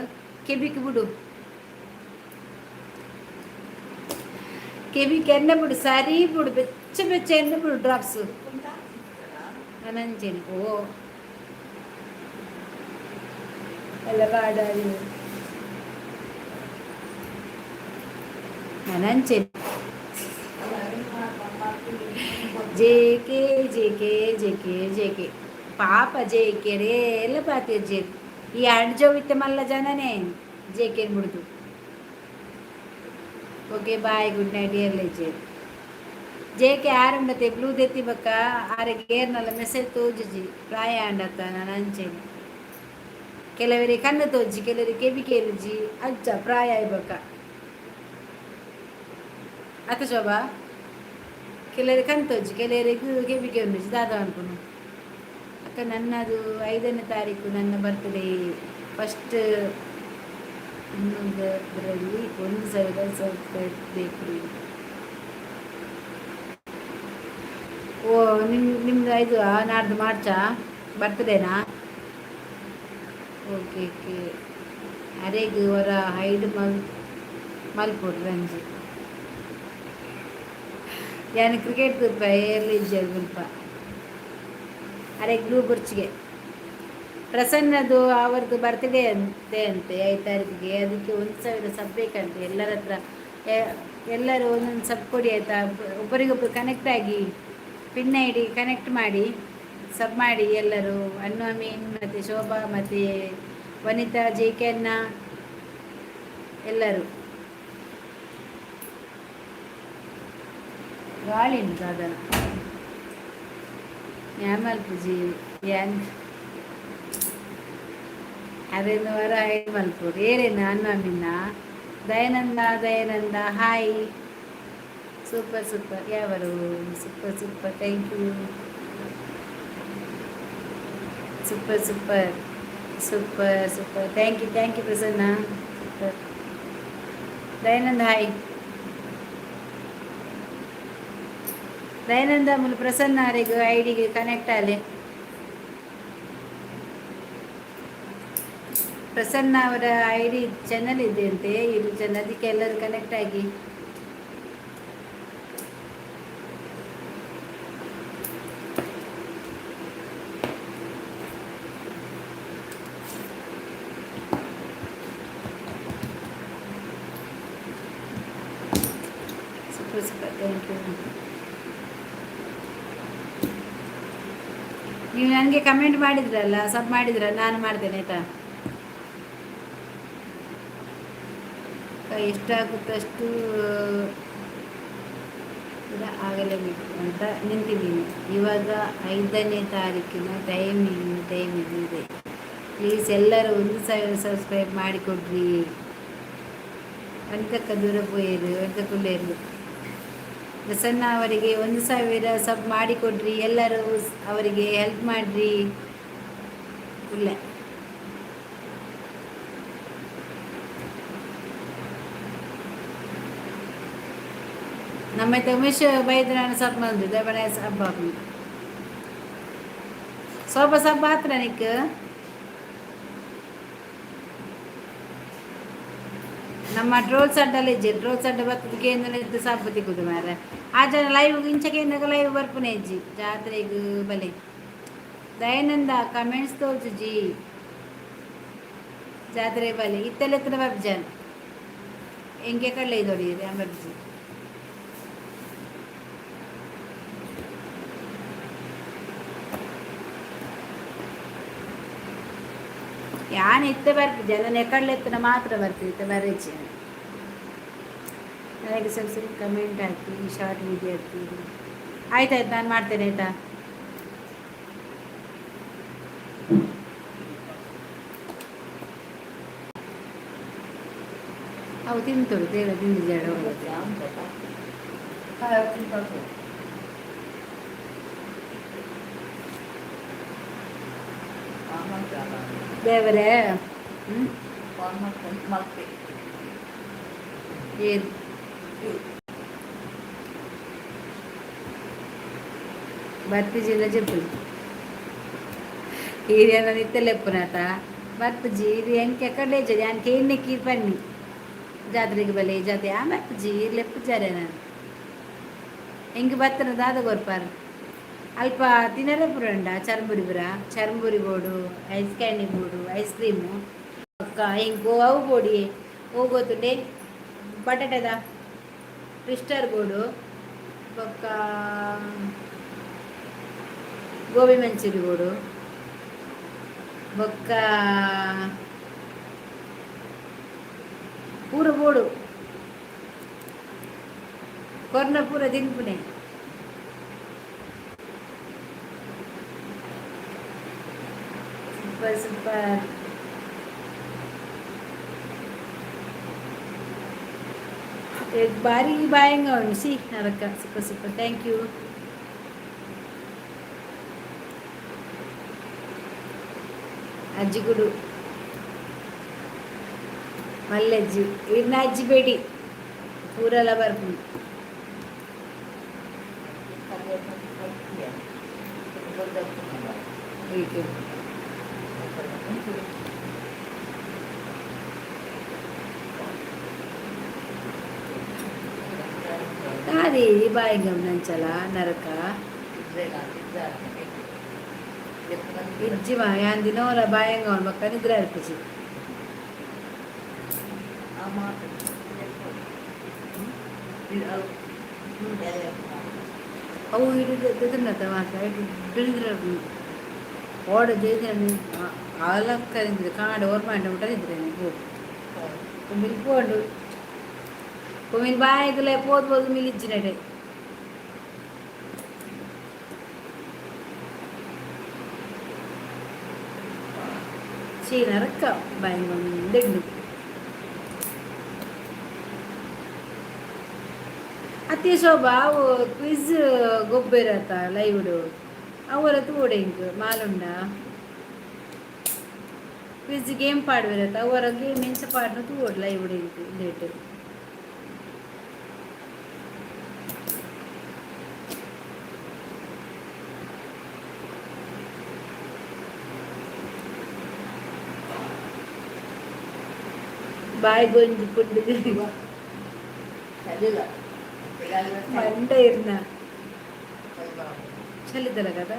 ಕೆಬಿಕ್ ಬಿಡು. ಕೆಬಿಕ್ ಎಣ್ಣೆ ಬಿಡು, ಸರಿ ಬಿಡು, ಬೆಚ್ಚ ಬೆಚ್ಚ ಎಣ್ಣೆ ಬಿಡು ಡ್ರಾಪ್ಸ್ ನಂಚೇನೆ. ಓ ಎಲ್ಲ ಬಾಡ ನಂಚೇನೆ. J K J K J K J K ಪಾಪ ಜೆ ಕೆ ರೇ ಎಲ್ಲ ಪಾತಿರ್ ಜೆ. ಈ ಅಡ್ಜೋ ಇತ್ತೆ ಮಲ್ಲ ಜನನೇ ಜೆ ಕೆ ಬಿಡುದು. Okay, bye, good night. ಏರ್ಲೆ ಜೆ ಜೆ ಕೆ ಆರಂಡತೆ ಬ್ಲೂ ದೆತ್ತಿ ಬಕ್ಕ ಆರೆಗೆ ಏರ್ನಲ್ಲ ಮೆಸೇಜ್ ತೋಜುಜಿ. ಪ್ರಾಯ ಅಂಡತ್ತ ನಾನು ಅಂಚೇನೆ. ಕೆಲವರಿಗೆ ಕಣ್ಣು ತೋಜಿ, ಕೆಲವರಿಗೆ ಕೆಬಿ ಕೇರುಜಿ. ಅಜ್ಜ ಪ್ರಾಯ ಬಕ್ಕ ಅತ್ತ ಶೋಭಾ, ಕೆಲವರಿಗೆ ಕಣ್ಣು ತೋಜಿ, ಕೆಲವರಿಗೆ ಕೆಬಿ ಕೇರುಜಿ. ದಾದ ಅನ್ಪುನು. ಅಕ್ಕ, ನನ್ನದು 5ನೇ ತಾರೀಕು ನನ್ನ ಬರ್ತ್ಡೇ. ಫಸ್ಟ್ ಇನ್ನೊಂದರಲ್ಲಿ 1000 ಸಬ್ಸ್ಕ್ರೈಬ್ ಬೇಕು ರೀ. ಓ, ನಿಮ್ಮ ನಿಮ್ದು ಇದು ನಾಡ್ದು ಮಾರ್ಚಾ ಬರ್ತ್ಡೇನಾ? Okay okay. ಅರೆಗ್ ಹೊರ ಹೈಡ್ ಮಲ್ ಮಲ್ಪೊಡು ರಂಜಿ. ಯಾನ್ ಕ್ರಿಕೆಟ್ ತೂಪ ಏರ್ಲಿ ಇಜ್ಜೆರ್ ಮುಲ್ಪ. ಅರೆ ಗ್ಲೂ ಬುರ್ಚಿಗೆ ಪ್ರಸನ್ನದು ಅವರದ್ದು ಬರ್ತ್ಡೇ ಅಂತೆ ಅಂತೆ 5 ತಾರೀಕಿಗೆ. ಅದಕ್ಕೆ 1000 ಸಬ್ ಬೇಕಂತೆ ಎಲ್ಲರ ಹತ್ರ. ಎಲ್ಲರೂ ಒಂದೊಂದು ಸಬ್ ಕೊಡಿ, ಆಯಿತಾ? ಒಬ್ಬರಿಗೊಬ್ಬರು ಕನೆಕ್ಟ್ ಆಗಿ ಪಿನ್ I D connect ಮಾಡಿ ಸಬ್ ಮಾಡಿ ಎಲ್ಲರೂ. ಅನ್ನು ಅಮೀನ್ ಮತ್ತು ಶೋಭಾ ಮತ್ತು ವನಿತಾ, ಜೆ ಕೆ ಅನ್ನ ಎಲ್ಲರೂ. ಗಾಳಿ ಉಂಟು ಸಾಧನ. ಯಾನ್ ಮಲ್ಪುಜಿ. ಯಾನ್ ಅರೆನ ವರ ಐಡ್ ಮಲ್ಪೊಡು. ಏರೇನ ಅನ್ನ Dayananda, Dayananda hi. Super super ಯಾವರು. Super super, thank you. Super super super super, thank you, thank you Prasanna. Super. Dayananda hi. Dayananda ಮುಲು ಪ್ರಸನ್ನ ಅರೆಗ್ ಐಡಿಗೆ ಕನೆಕ್ಟ್ ಆಲೆ. ಪ್ರಸನ್ನ ಅವರ ಐಡಿ ಚಾನಲ್ ಇದೆ ಅಂತೆ, ಯೂಟ್ಯೂಬ್ ಚಾನಲ್. ಅದಕ್ಕೆ ಎಲ್ಲರೂ ಕನೆಕ್ಟ್ ಆಗಿ. Super super, thank you. ನೀವು ನನಗೆ ಕಮೆಂಟ್ ಮಾಡಿದ್ರಲ್ಲ, ಸಬ್ ಮಾಡಿದ್ರ, ನಾನು ಮಾಡ್ತೇನೆ ಆಯ್ತಾ? ಎಷ್ಟಾಗುತ್ತಷ್ಟು ಕೂಡ ಆಗಲೇಬೇಕು ಅಂತ ನಿಂತಿದ್ದೀನಿ. ಇವಾಗ 5ನೇ ತಾರೀಕಿನ ಟೈಮಿಂಗ್ ಟೈಮ್ ಇದೆ. ಪ್ಲೀಸ್ ಎಲ್ಲರೂ 1000 ಸಬ್ಸ್ಕ್ರೈಬ್ ಮಾಡಿಕೊಡ್ರಿ. ವನಿತಕ್ಕ ದೂರ ಪೋಯರು, ವನಿತಕ್ಕುಲ್ಲೇರು. ಪ್ರಸನ್ನ ಅವರಿಗೆ 1000 ಸಬ್ ಮಾಡಿಕೊಡ್ರಿ ಎಲ್ಲರೂ. ಅವರಿಗೆ ಹೆಲ್ಪ್ ಮಾಡ್ರಿ. ಇಲ್ಲ, ನಮ್ಮ ಉಮೇಶ್ ಬೈದ್ರ ಸಬ್ ಮಂದಿದೆ ಬಣ ಸಬ್. ಸೋಪ ಸಬ್ ಆತ್ರ ನಿಕ್. ನಮ್ಮ ಟ್ರೋಲ್ಸ್ ಅಡ್ಡಲ್ಲ ಇಜ್ಜಿ, ಟ್ರೋಲ್ಸ್ ಅಡ್ಡ ಬರ್ತದ ಕೇಂದ್ರ ಇದ್ದು ಸಬ್ಬ ತಿಕ್ಕುದು ಮಾರೆ. ಆ ಜನ ಲೈವ್ ಇಂಚ ಕೇಂದ್ರ ಲೈವ್ ಬರ್ಪುನೆ ಇಜ್ಜಿ. ಜಾತ್ರೆಗ್ ಬಲೆ. ದಯಾನಂದ ಕಮೆಂಟ್ಸ್ ತೋಜುಜಿ. ಜಾತ್ರೆ ಬಲೆ. ಇತ್ತೆಲ್ಲ ಬರ್ಜನ್ ಎಂಗೆ ಕಳ್ಳೆ ಇದೊಡಿ ಬರ್ಜಿ. ಯಾನ್ ಇತ್ತೆ ಬರ್ಪಿದ್ದೆ, ನನ್ನ ಎಕ್ಕಡ್ಲೆತ್ತನ ಮಾತ್ರ ಬರ್ತಿದ್ದೆ. ಇತ್ತೆ ಬರೇಚಿ. ನನಗೆ ಸ್ವಲ್ಪ ಸ್ವಲ್ಪ comment hockey, short video hockey. ಆಯ್ತಾಯ್ತು, ನಾನು ಮಾಡ್ತೇನೆ ಆಯ್ತಾ? ಅವು ತಿಂತರು ತೇಳ ತಿಂದು ಜಡ. ದೇವರೇ, ಹ್ಞೂ, ಏನು ಬರ್ಪಿಜಿಲ್ಲ ಜೆಪ್ಪುಲಿ. ಈರೆಲ್ಲ ನಿತ್ತೆಲೆಪ್ಪುನಾತ ಬರ್ಪುಜಿ. ಇದು ಎಂಕೆ ಕಡೆ ಯಾನ್ ಕೇಣ್ಣೆ ಕೀರ್ ಪನ್ನಿ ಜಾತ್ರೆಗೆ ಬಲೆ ಜಾತ್ರೆ. ಆ ಬರ್ಪುಜಿ ಈರ್ ಲೆಪ್ಪುಜಾರೆ. ನಾನು ಎಂಕ್ ಬತ್ತನ ದಾದ ಕೊರ್ಪಾರ್? ಅಲ್ಪ ತಿನ್ನರೆ ಪುರಂಡ ಚರ್ಮುರಿ ಪುರ. ಚರ್ಮುರಿ ಬೋಡು, ಐಸ್ ಕ್ಯಾಂಡಿ ಬೋಡು, ಐಸ್ ಕ್ರೀಮು. ಬೊಕ್ಕ ಎಂಕ್ ಅವು ಬೋಡಿ ಅವು ಗೊತ್ತುಂಡೆ, ಬಟಾಟೆದ ಟ್ವಿಸ್ಟರ್ ಬೋಡು. ಬೊಕ್ಕ ಗೋಬಿ ಮಂಚೂರಿ ಬೋಡು. ಬೊಕ್ಕ ಪೂರ ಬೋಡು. ಕೊರ್ನ ಪೂರ ತಿನ್ಪುನೆ. Super super. ಭಾರಿ ಬಾಯಂಗ ಉಂಡು ಸಿ ನರಕ. Super super, thank you. ಅಜ್ಜಿಗುಡು ಮಲ್ಲಜ್ಜಿ ಇರ್ನ ಅಜ್ಜಿ ಬೇಡಿ ಪೂರೆಲ್ಲ ಬರ್ಪುಂಡು. ಹೀಗೆ ದಾದಿ ಬಾಯಿ ಗಮನಿಂಚಲ ನರಕ. ಇಜ್ಜಿ ಮಾ, ಯಾನ್ ದಿನೋಲ ಬಾಯಂಗ ಉಂಡು. ಬೊಕ್ಕ ನಿದ್ರೆ ಅರ್ಪಿಸಿ. ಅವು ಹಿಡಿದು ಮಾತ್ರ ಹಿಡಿದ್ರೆ ಓಡ ಜೈದ್ರೆ ಆಲಕ್ಕರಿಂದ್ರೆ ಕಾಡು ಓರ್ಮಾಂಡ ಮುಟ್ಟ ನಿದ್ರೆ. ಕುಮಿಲ್ ಪೋಂಡು, ಕುಮಿಲ್ ಬಾಯಿಗಲೇ ಪೋದು ಪೋದು ಮಿಲಿಜ್ಜಿನಡೆ. ಶೀ ನರಕ ಬಾಯಿ. ಅತಿ ಶೋಭಾ, ಅವು ಕ್ವಿಜ್ ಗೊಬ್ಬೇರತ್ತ ಲೈವ್ಡು, ಅವರ ತೂಡೆ ಇಂಕ್ ಮಾಲುಂಡ ಕ್ವಿಜ್ ಗೇಮ್ ಪಾಡ್ವಿರತ್ತ, ಅವರ ಗೇಮ್ ಎಂಚ ಪಾಡ್ನ ತೂವೊಡು ಲೈವ್ಡ್ ಇಂಕ್ ಲೇಟ್. ಬಾಯಿಗೊಂಜಿ ಪುಂಡು. ಮಂಡ ಇರ್ನ ಚಲಿದಲ್ಲ కదా.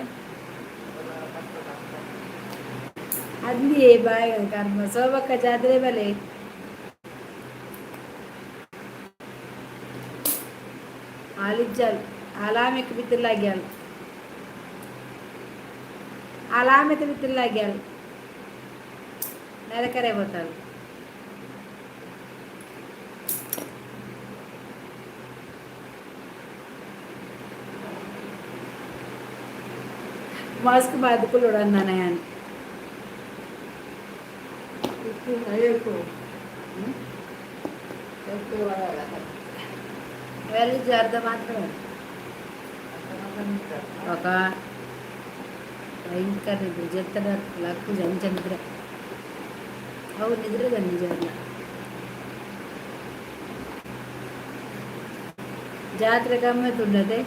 ಅಂದಿಯೇ ಬಾಯ್ ಕರ್ಮ. ಸೋಬಕ್ಕ ಜಾತ್ರೆ ಬಲೆ. ಆಲಿಜ್ಜಾಲ್ ಆಲಾಮೆಕ್ ಬಿತ್ತಿಲ್ಲಾಗ್ಯಾಲ್, ಆಲಾಮೆತ ಬಿತ್ತಿಲ್ಲಾಗ್ಯಾಲ್, ನೆಲಕರೆ పోతారు. ಮಾಸ್ಕ್ ಬಾದುಕೊಳ್ಳೋಣ ನಾನು. ವೆಲ್ ಅರ್ಧ ಮಾತ್ರ. ఒక ಭಯಂಕರ ನಿದ್ರೆ ಜೊತೆ ಲಕ್ಕು ಅಂಚ ನಿದ್ರೆ. ಅವು ನಿದ್ರೆ ನಿಜ. ಜಾತ್ರೆ ಕಮ್ಮಿ ತುಂಡದೆ.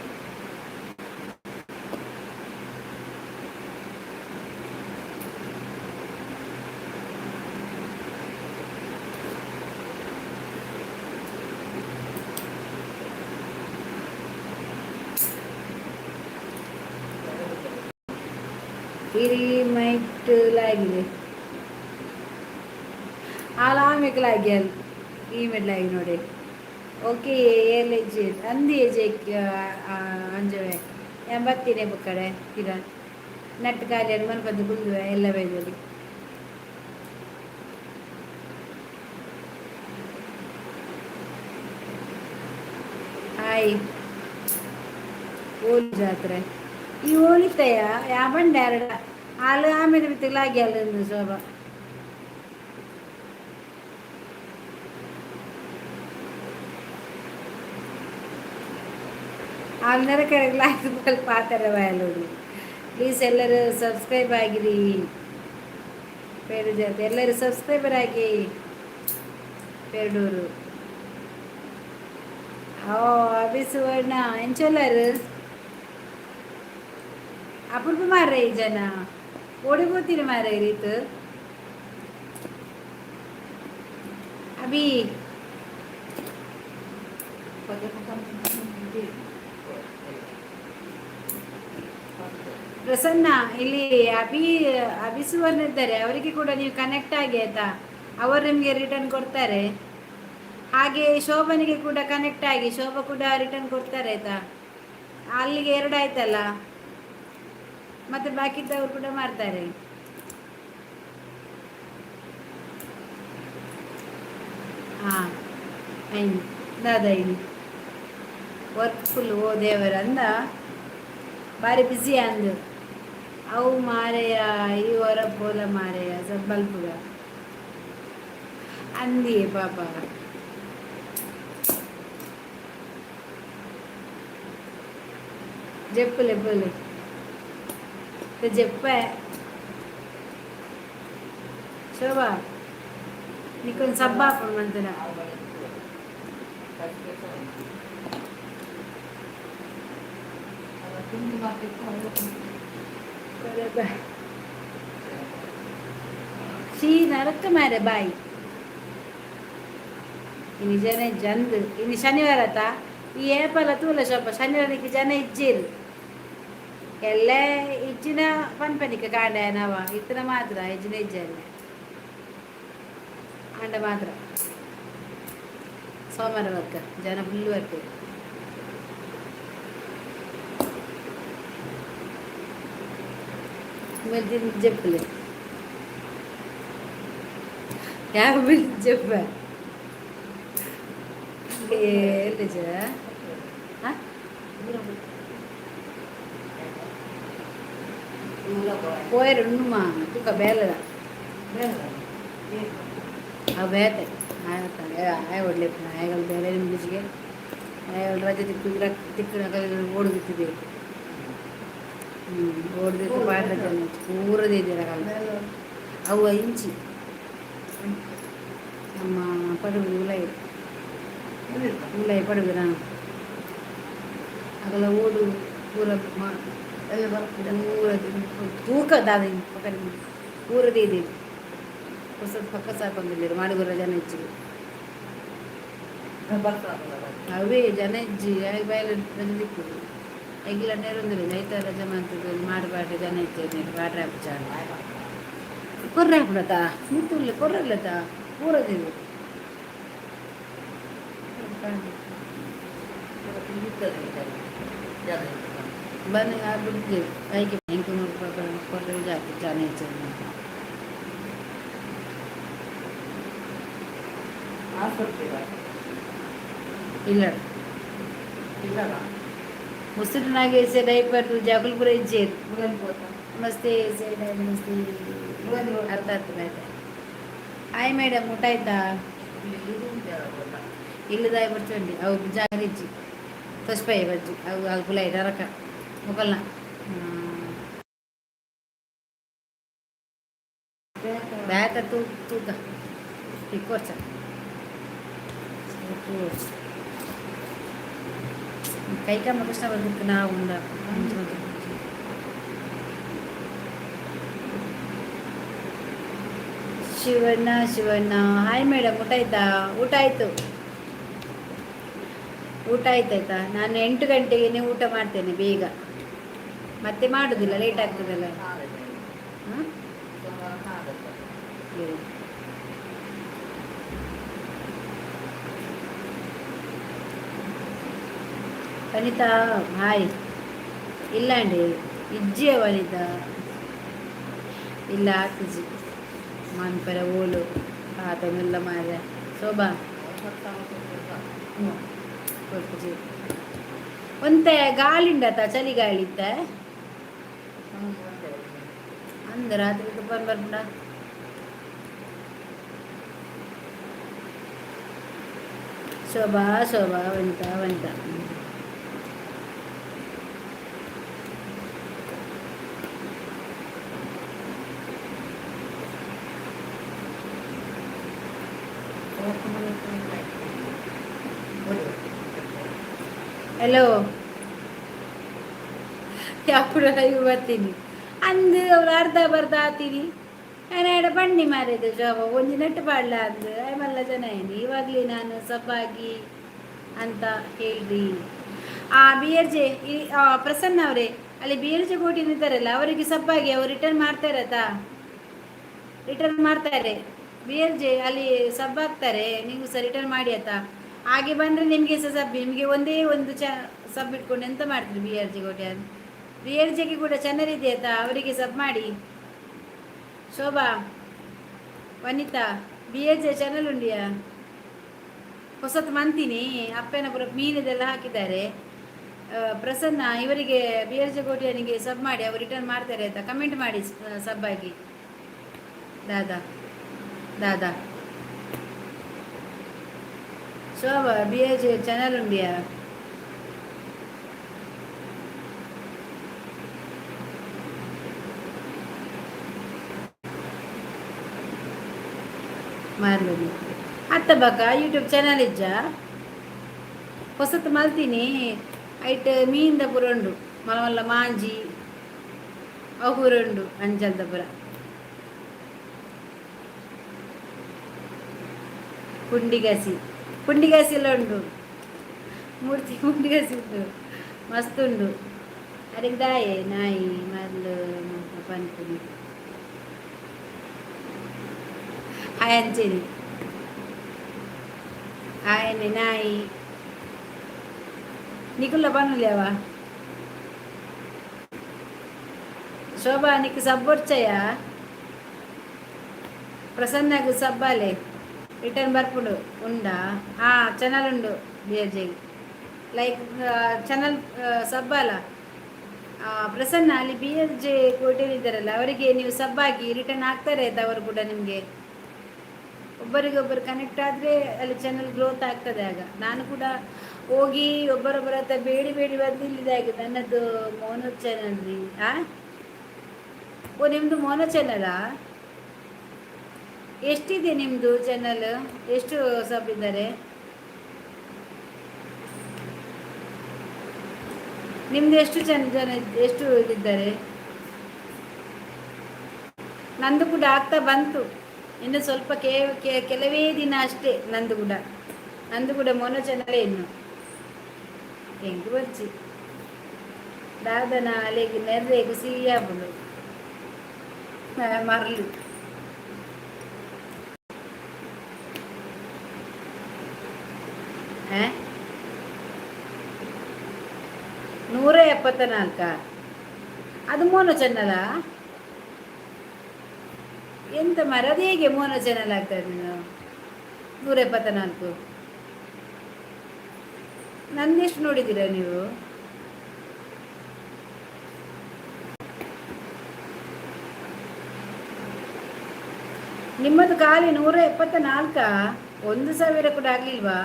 ಇರಿ ಮೈಟ್ ಲಾಗಿದೆ ಆಲಾಮೆಕ್ ಲಾಗ್ಯಾಲ್ ಈ ಮೆಡ್ಲಾಗಿ ನೋಡಿ. ಓಕೆ, ಏರ್ಲೆಜ್ಜಿ ಅಂದಿ ಏಜೆ ಅಂಜವೆ ಎಂಬತ್ತಿನೇ ಬುಕ್ಕಡೆ ಕಿರ ನಟ್ ಖಾಲಿ ಮನ್ಪದ್ದು ಕುಲ್ದುವೆ ಎಲ್ಲ ಬೈದಲ್ಲಿ. ಹಾಯ್, ಓಲಿ ಜಾತ್ರೆ ಈ ಹೋಲಿತಯ್ಯ ಯಾ ಬಂಡೆ ಎರಡ ಹಾಲು ಆಮೇಲೆ ಬಿತ್ತಲಾಗಿ ಅಲ್ಲೊಂದು ಶೋಭಾ. ಹಾಲು ನೆರಕೆರೆಗ್ಲಾಯ್ತು ಪಾತ್ರ ಬಾಯಲ್ಲೋದು. ಪ್ಲೀಸ್ ಎಲ್ಲರೂ ಸಬ್ಸ್ಕ್ರೈಬ್ ಆಗಿರಿ. ಪೇರು ಜಾತ್ರೆ ಎಲ್ಲರೂ ಸಬ್ಸ್ಕ್ರೈಬರ್ ಆಗಿ. ಪೇರಡೂರು ಓ ಅಭಿ ಸುವರ್ಣ ಎಂಚೊಲ್ಲರು ಅಪರೂಪ ಮಾರ್ರೆ. ಈ ಜನ ಓಡಿ ಹೋಗ್ತೀರಿ ಮಾರ್ರೆ ಈ ರೀತಿ. ಅಭಿ. ಪ್ರಸನ್ನ, ಇಲ್ಲಿ ಅಭಿ ಅಭಿ ಸುವರ್ಣ ಇದ್ದಾರೆ, ಅವರಿಗೆ ಕೂಡ ನೀವು ಕನೆಕ್ಟ್ ಆಗಿ ಆಯ್ತಾ? ಅವರು ನಿಮಗೆ ರಿಟರ್ನ್ ಕೊಡ್ತಾರೆ. ಹಾಗೆ ಶೋಭನಿಗೆ ಕೂಡ ಕನೆಕ್ಟ್ ಆಗಿ, ಶೋಭಾ ಕೂಡ ರಿಟರ್ನ್ ಕೊಡ್ತಾರೆ ಆಯ್ತಾ? ಅಲ್ಲಿಗೆ ಎರಡು ಆಯ್ತಲ್ಲ. ಮತ್ತೆ ಬಾಕಿದ್ದವರು ಕೂಡ ಮಾಡ್ತಾರೆ. ಹಾಂ, ಐನು ದಾದ ಐನು ವರ್ಕ್ ಫುಲ್. ಓ ದೇವರ ಅಂದ ಬಾರಿ ಬ್ಯುಸಿ ಅಂದು. ಅವು ಮಾರೆಯ ಈ ಹೊರ ಪೋಲ ಮಾರೆಯ ಸಬ್ಬಲ್ಪುಗ ಅಂದಿ ಪಾಪ. ಜೆಪ್ಪುಲೆ ಪೋಲೆ చెప్పా. శోభా, నీకు సబ్బా మంతన. She ನರಕ ಮಾರೆ ಬಾಯಿ. ಇನ್ನು ಜನ ಜಂದ್ ಇನ್ನು ಶನಿವಾರ ಆತ. ಈ ಏಪಲ ತೂಲ ಶೋಭ, ಶನಿವಾರಕ್ಕೆ ಜನ ಇಜ್ಜೇರು ಎಲ್ಲ. ಇಜ್ಜಿನ ಪನ್ಪನಿಕ ಕಾಂಡ ನವ ಇತ್ತನ ಮಾತ್ರ ಇಜ್ಜಿನ ಇಜ್ಜಲ್ಲ ಆಂಡ ಮಾತ್ರ. ಸೋಮವಾರ ವರ್ಕ ಜನ ಫುಲ್ ಬರ್ತಾರೆ. చెప్పలే యాభై చెప్పా. ఏ ಪೋಯರ್ ಉಣ್ಣುಮಾ ತುಕ ಬೇಲದ. ಅವು ಬೇತೆ. ಆಯ ಒಡ್ಲೆ ಆಯಗಳು ಬೇರೆ ನಿಮ್ಗೆ. ಆಯಗಳು ರಜೆ ತಿಕ್ಕಿದ್ರೆ ತಿಕ್ಕಿನ ಓಡುತ್ತಿದೆ. ಹ್ಞೂ, ಓಡ್ದಿತ್ತು ಪಾಡ್ರ ಜನ ಪೂರದಿದ್ದೀರ. ಅವು ಇಂಚಿ ನಮ್ಮ ಪಡುವು ಉಲೈ ಉಲೈ ಪಡುವಿನ ಅಗಲ ಓಡು ಪೂರ ಪೂರ ತೂಕ ದಾದ ಪಕ್ಕ ಪೂರದಿದೆ. ಹೊಸದು ಪಕ್ಕ ಸಾಕೊಂದಿಲ್ಲ ಮಾಡುಗುರ ಜನ ಹೆಚ್ಚಿಗೆ. ಅವೇ ಜನ ಇಜ್ಜಿ. ಬಯಲು ರಜೆ ದಿಕ್ಕುದು ಎಗಿಲ ನೇರೊಂದಿಲ್ಲ. ಐತ ರಜೆ ಮಾಡ್ತದೆ ಮಾಡಬಾರ್ದು. ಜನ ಹೆಚ್ಚು ಬಾಡ್ರೆ ಹಾಪುಜಾಂಡ ಕೊರ್ರೆ ಹಾಪುಣತ ಮುತ್ತುರ್ಲೆ ಕೊರ್ರಲ್ಲತ ಪೂರದಿದೆ. ಬನ್ನಿ ಬಿಡ್ತೀವಿ ಐಕೆ ಎಂಟು 100 ರೂಪಾಯಿ ಕೊಟ್ಟರೆ ಜಾಸ್ತಿ ಜನ ಹೆಚ್ಚು. ಇಲ್ಲ. ಮುಸುರಿನಾಗೆ ಡೈಪರ್ ಜಗಲ್ಪುರ ಇಜ್ಜೇರು. ನಮಸ್ತೆ ಸೇಡ, ನಮಸ್ತೆ. ಅರ್ಥ ಆಯ್ತು. ಆಯ್ತು. ಹಾಯ್ ಮೇಡಮ್, ಊಟ ಆಯ್ತಾ? ಇಲ್ಲದಾಯ ಬರ್ಚಂಡಿ ಅವು ಜಾಗರಿಜ್ಜಿ ತಸ್ಪೈ ಬಜ್ಜಿ ಅವು ಅಲ್ಪುಲ ನರಕ ಮುಕಲ್ನ. ಬ್ಯಾತ ತೂ ತೂಕ ತಿಕ್ಕೋರ್ಚ. ಕೈಕಮ್ಮ ಕೃಷ್ಣ ಬರ್ಬೇಕು ನಾವು ಉಂಡ. ಶಿವಣ್ಣ, ಶಿವಣ್ಣ, ಹಾಯ್ ಮೇಡಮ್, ಊಟ ಆಯ್ತಾ? ಊಟ ಆಯಿತು. ಊಟ ಆಯ್ತಾಯ್ತಾ? ನಾನು 8 ಗಂಟೆಗೆ ಊಟ ಮಾಡ್ತೇನೆ ಬೇಗ. ಮತ್ತೆ ಮಾಡುದಿಲ್ಲ, ಲೇಟ್ ಆಗ್ತದಲ್ಲ. ಹಾಂ. ವನಿತಾ, ಹಾಯ್. ಇಲ್ಲ ಅಂడి, ಇಜ್ಜಿಯ ವನಿತಾ. ಇಲ್ಲ ಆತಿಜಿ ಮಾನ್ಪರ ಓಲು ಆತನೆಲ್ಲ ಮಾರ್ರೆ. ಶೋಭಾ ಕೊರ್ಪುಜಿ. ಒಂತೆ ಗಾಳಿ ಉಂಡತ, ಚಳಿ ಗಾಳಿ ಇತ್ತ ಅಂದ ರಾತ್ರಿ ತುಪ್ಪನ್ ಬರ್ಪುಂಡ. ಶೋಭಾ, ಶೋಭಾ, ವನಿತಾ, ವನಿತಾ. ಹಲೋ, ಅప్పుడు ಲೈವ್ ಬರ್ತೀನಿ ಅಂದು ಅವ್ರು ಅರ್ಧ ಬರ್ಧ ಆತೀನಿ. ನಾನು ಬಣ್ಣಿ ಮಾರಿದ್ದು ಶೋಭಾ ಒಂಜಿ ನೆಟ್ಟು ಪಾಡ್ಲ ಅಂದು ಮಲ್ಲ ಜನ ಏನು ಇವಾಗಲೇ ನಾನು ಸಬ್ಬಾಗಿ ಅಂತ ಹೇಳ್ರಿ. ಆ ಬಿ ಆರ್ ಜೆ ಪ್ರಸನ್ನ ಅವರೇ, ಅಲ್ಲಿ ಬಿ ಆರ್ ಜೆ ಕೋಟಿ ಇದ್ದಾರಲ್ಲ, ಅವರಿಗೆ ಸಬ್ಬಾಗಿ. ಅವರು ರಿಟರ್ನ್ ಮಾಡ್ತಾರತಾ? ರಿಟರ್ನ್ ಮಾಡ್ತಾರೆ. ಬಿ ಎಲ್ ಜೆ ಅಲ್ಲಿ ಸಬ್ ಹಾಕ್ತಾರೆ. ನೀವು ಸಹ ರಿಟರ್ನ್ ಮಾಡಿ ಆಯ್ತಾ? ಹಾಗೆ ಬಂದರೆ ನಿಮಗೆ ಸಹ ಸಬ್. ನಿಮಗೆ ಒಂದೇ ಒಂದು ಚ ಸಬ್ ಇಟ್ಕೊಂಡು ಎಂತ ಮಾಡ್ತೀರಿ? ಬಿ ಆರ್ ಜಿ ಕೋಟೆ, ಬಿ ಆರ್ ಜಿಗೆ ಕೂಡ ಚಾನಲ್ ಇದೆ ಆಯ್ತಾ? ಅವರಿಗೆ ಸಬ್ ಮಾಡಿ. ಶೋಭಾ, ವನಿತಾ, ಬಿ ಎಲ್ ಜೆ ಚಾನಲ್ ಉಂಡಿಯಾ? ಹೊಸತು ಮಂತೀನಿ ಅಪ್ಪನ ಪುರ ಮೀನಿದೆಲ್ಲ ಹಾಕಿದ್ದಾರೆ. ಪ್ರಸನ್ನ, ಇವರಿಗೆ ಬಿ ಎಲ್ ಜೆ ಕೋಟಿಯನಿಗೆ ಸಬ್ ಮಾಡಿ. ಅವರು ರಿಟರ್ನ್ ಮಾಡ್ತಾರೆ ಆಯ್ತಾ? ಕಮೆಂಟ್ ಮಾಡಿ ಸಬ್ ಆಗಿ. ದಾದಾ, ದಾದಾ, ಶೋಭಾ, ಬಿ ಎಲ್ ಜೆ ಚಾನಲ್ ಉಂಡಿಯಾ? ಮಾರ್ಲುನಿ ಅತ್ತ ಬಕ ಯೂಟ್ಯೂಬ್ ಚಾನಲ್ ಇಜ್ಜ? ಹೊಸತು ಮಲ್ತೀನಿ. ಐಟ್ ಮೀನ್ದ ಪೂರ ಉಂಡು, ಮಲ್ಲ ಮಲ್ಲ ಮಾಂಜಿ ಅವು ಪೂರ ಉಂಡು, ಅಂಚಲ್ದ ಪೂರ. ಪುಂಡಿಗಸಿ, ಪುಂಡಿಗಸಿ ಎಲ್ಲ ಉಂಡು. ಮೂರ್ತಿ ಪುಂಡಿಗಸಿ ಉಂಟು, ಮಸ್ತ್ ಉಂಡು. ಅದಕ್ಕೆ ದಾಯೆ ನಾಯಿ ಮರ್ಲು ಪನ್ಪುನಿ. ಹಾಯ್ ಅಂಚೇನಿ ಆಯನೆ ನಾಯಿ ನಿಕುಲ್ಲ ಪನ್ನುಲ್ಯವ. ಶೋಭಾ, ನಿಕ್ ಸಬ್ಬೊರ್ಚಯ. ಪ್ರಸನ್ನಗ್ ಸಬ್ಬಾಲೆ, ರಿಟರ್ನ್ ಬರ್ಪುಂಡು. ಉಂಡಾ? ಹಾಂ, ಚಾನಲ್ ಉಂಡು. B L J like channel ಸಬ್ಬಾಲ. ಪ್ರಸನ್ನ, ಅಲ್ಲಿ ಬಿ ಎಲ್ ಜೆ ಕೋಟೆಯಲ್ಲಿ ಇದ್ದಾರಲ್ಲ, ಅವರಿಗೆ ನೀವು ಸಬ್ಬಾಗಿ ರಿಟರ್ನ್ ಆಗ್ತಾರೆ ಆಯ್ತಾ ಅವರು ಕೂಡ ನಿಮಗೆ. ಒಬ್ಬರಿಗೊಬ್ಬರು ಕನೆಕ್ಟ್ ಆದರೆ ಅಲ್ಲಿ ಚಾನಲ್ ಗ್ರೋತ್ ಆಗ್ತದೆ. ಆಗ ನಾನು ಕೂಡ ಹೋಗಿ ಒಬ್ಬರೊಬ್ಬರ ಹತ್ರ ಬೇಡಿ ಬೇಡಿ ಬಂದು ಇಲ್ಲಿದಾಗಿದೆ ನನ್ನದು ಮೋನೋ ಚಾನಲ್ ರೀ. ಆ, ಓ, ನಿಮ್ಮದು ಮೋನೋ ಚಾನಲಾ? ಎಷ್ಟಿದೆ ನಿಮ್ಮದು ಚಾನಲ್? ಎಷ್ಟು ಸಬ್ ಇದ್ದಾರೆ ನಿಮ್ದು? ಎಷ್ಟು ಜನ ಜನ ಎಷ್ಟು ಇದ್ದಾರೆ? ನಂದು ಕೂಡ ಆಗ್ತಾ ಬಂತು. ಇನ್ನು ಸ್ವಲ್ಪ ಕೆಲವೇ ದಿನ ಅಷ್ಟೇ. ನಂದು ಕೂಡ ಮೋನೋ ಚಾನಲೇ ಇನ್ನು. ಹೆಂಗೆ ಬರ್ಚಿ ದಾದನ ಅಲೆಗ್ ನೆರ್ರೆಗ್ ಸಿಹಿಯಾಪುಂಡು ಮರಲು. 174. ಅದು ಮೋನೋ ಚಾನಲ? ಎಂತ ಮಾರ, ಅದು ಹೇಗೆ ಮೋನೋ ಚಾನಲ್ ಆಗ್ತದೆ ನೀನು? 174. ನಂದೆಷ್ಟು ನೋಡಿದ್ದೀರಾ ನೀವು? ನಿಮ್ಮದು ಖಾಲಿ 174? 1,000 ಕೂಡ ಆಗ್ಲಿಲ್ವಾ?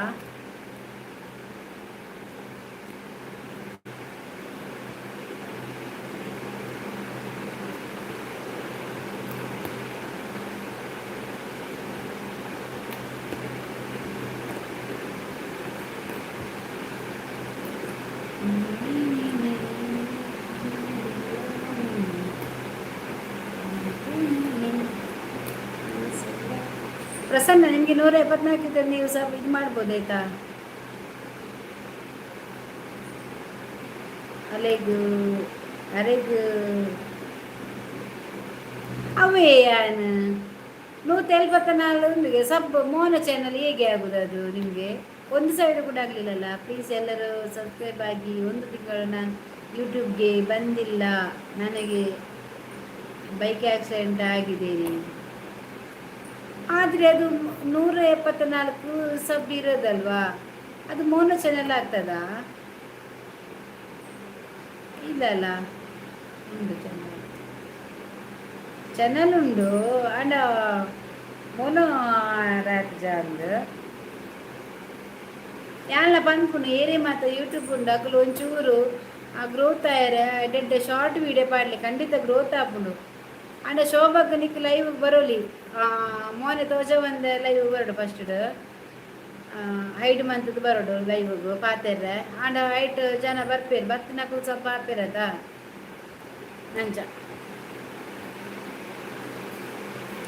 ಪ್ರಸನ್ನ, ನಿಮಗೆ 174 ಇದ್ದರೆ ನೀವು ಸಹ ಇದು ಮಾಡ್ಬೋದಾಯ್ತಾ? ಅಲೆಗು ಅರೆಗು ಅವೇ ಯಾನ್ 174 ಸಬ್ ಮೋನ ಚಾನಲ್ ಹೇಗೆ ಆಗುದು ಅದು? ನಿಮಗೆ 1,000 ಕೂಡ ಆಗಲಿಲ್ಲಲ್ಲ. ಪ್ಲೀಸ್ ಎಲ್ಲರೂ ಸಬ್ಸ್ಕ್ರೈಬ್ ಆಗಿ. ಒಂದು ತಿಂಗಳು ನಾನು ಯೂಟ್ಯೂಬ್ಗೆ ಬಂದಿಲ್ಲ. ನನಗೆ ಬೈಕ್ ಆಕ್ಸಿಡೆಂಟ್ ಆಗಿದೆ. ಆದರೆ ಅದು 174 ಸಬ್ ಇರೋದಲ್ವಾ? ಅದು ಮೋನೋ ಚಾನಲ್ ಆಗ್ತದಾ? ಇಲ್ಲ ಅಲ್ಲ? ಉಂಟು ಚಾನಲ್, ಚಾನಲ್ ಉಂಡು. ಅಂಡ ಮೋನೋ ರಾಜ ಯಾನ್ಲ ಪನ್ಪುನು ಏರೇ ಮಾತ ಯೂಟ್ಯೂಬ್ ಉಂಡು ಅಕುಲು ಒಂಚೂರು ಆ ಗ್ರೋತ್ ಆಯರೆ ಎಡ್ಡೆ ಶಾರ್ಟ್ ವೀಡಿಯೋ ಪಾಡ್ಲಿ, ಖಂಡಿತ ಗ್ರೋತ್ ಆಪುಂಡು. ಅಂಡ ಶೋಭಕ್ ನಿಕ್ ಲೈವ್ ಬರೋಲಿ. ಮೋನೆ ತೋಜ ಒಂದೆ ಲೈವ್ ಬರೋಡು. ಫಸ್ಟ್ ಹೈಡ್ ಮಂತದ್ದು ಬರೋಡು ಲೈವ್ಗು ಪಾತೆರ್ರೆ. ಆಂಡ ಐಟ್ ಜನ ಬರ್ಪೇರು, ಬತ್ತಿನಕುಲು ಸ್ವಲ್ಪ ಆಪೇರತ ಅಂಚ.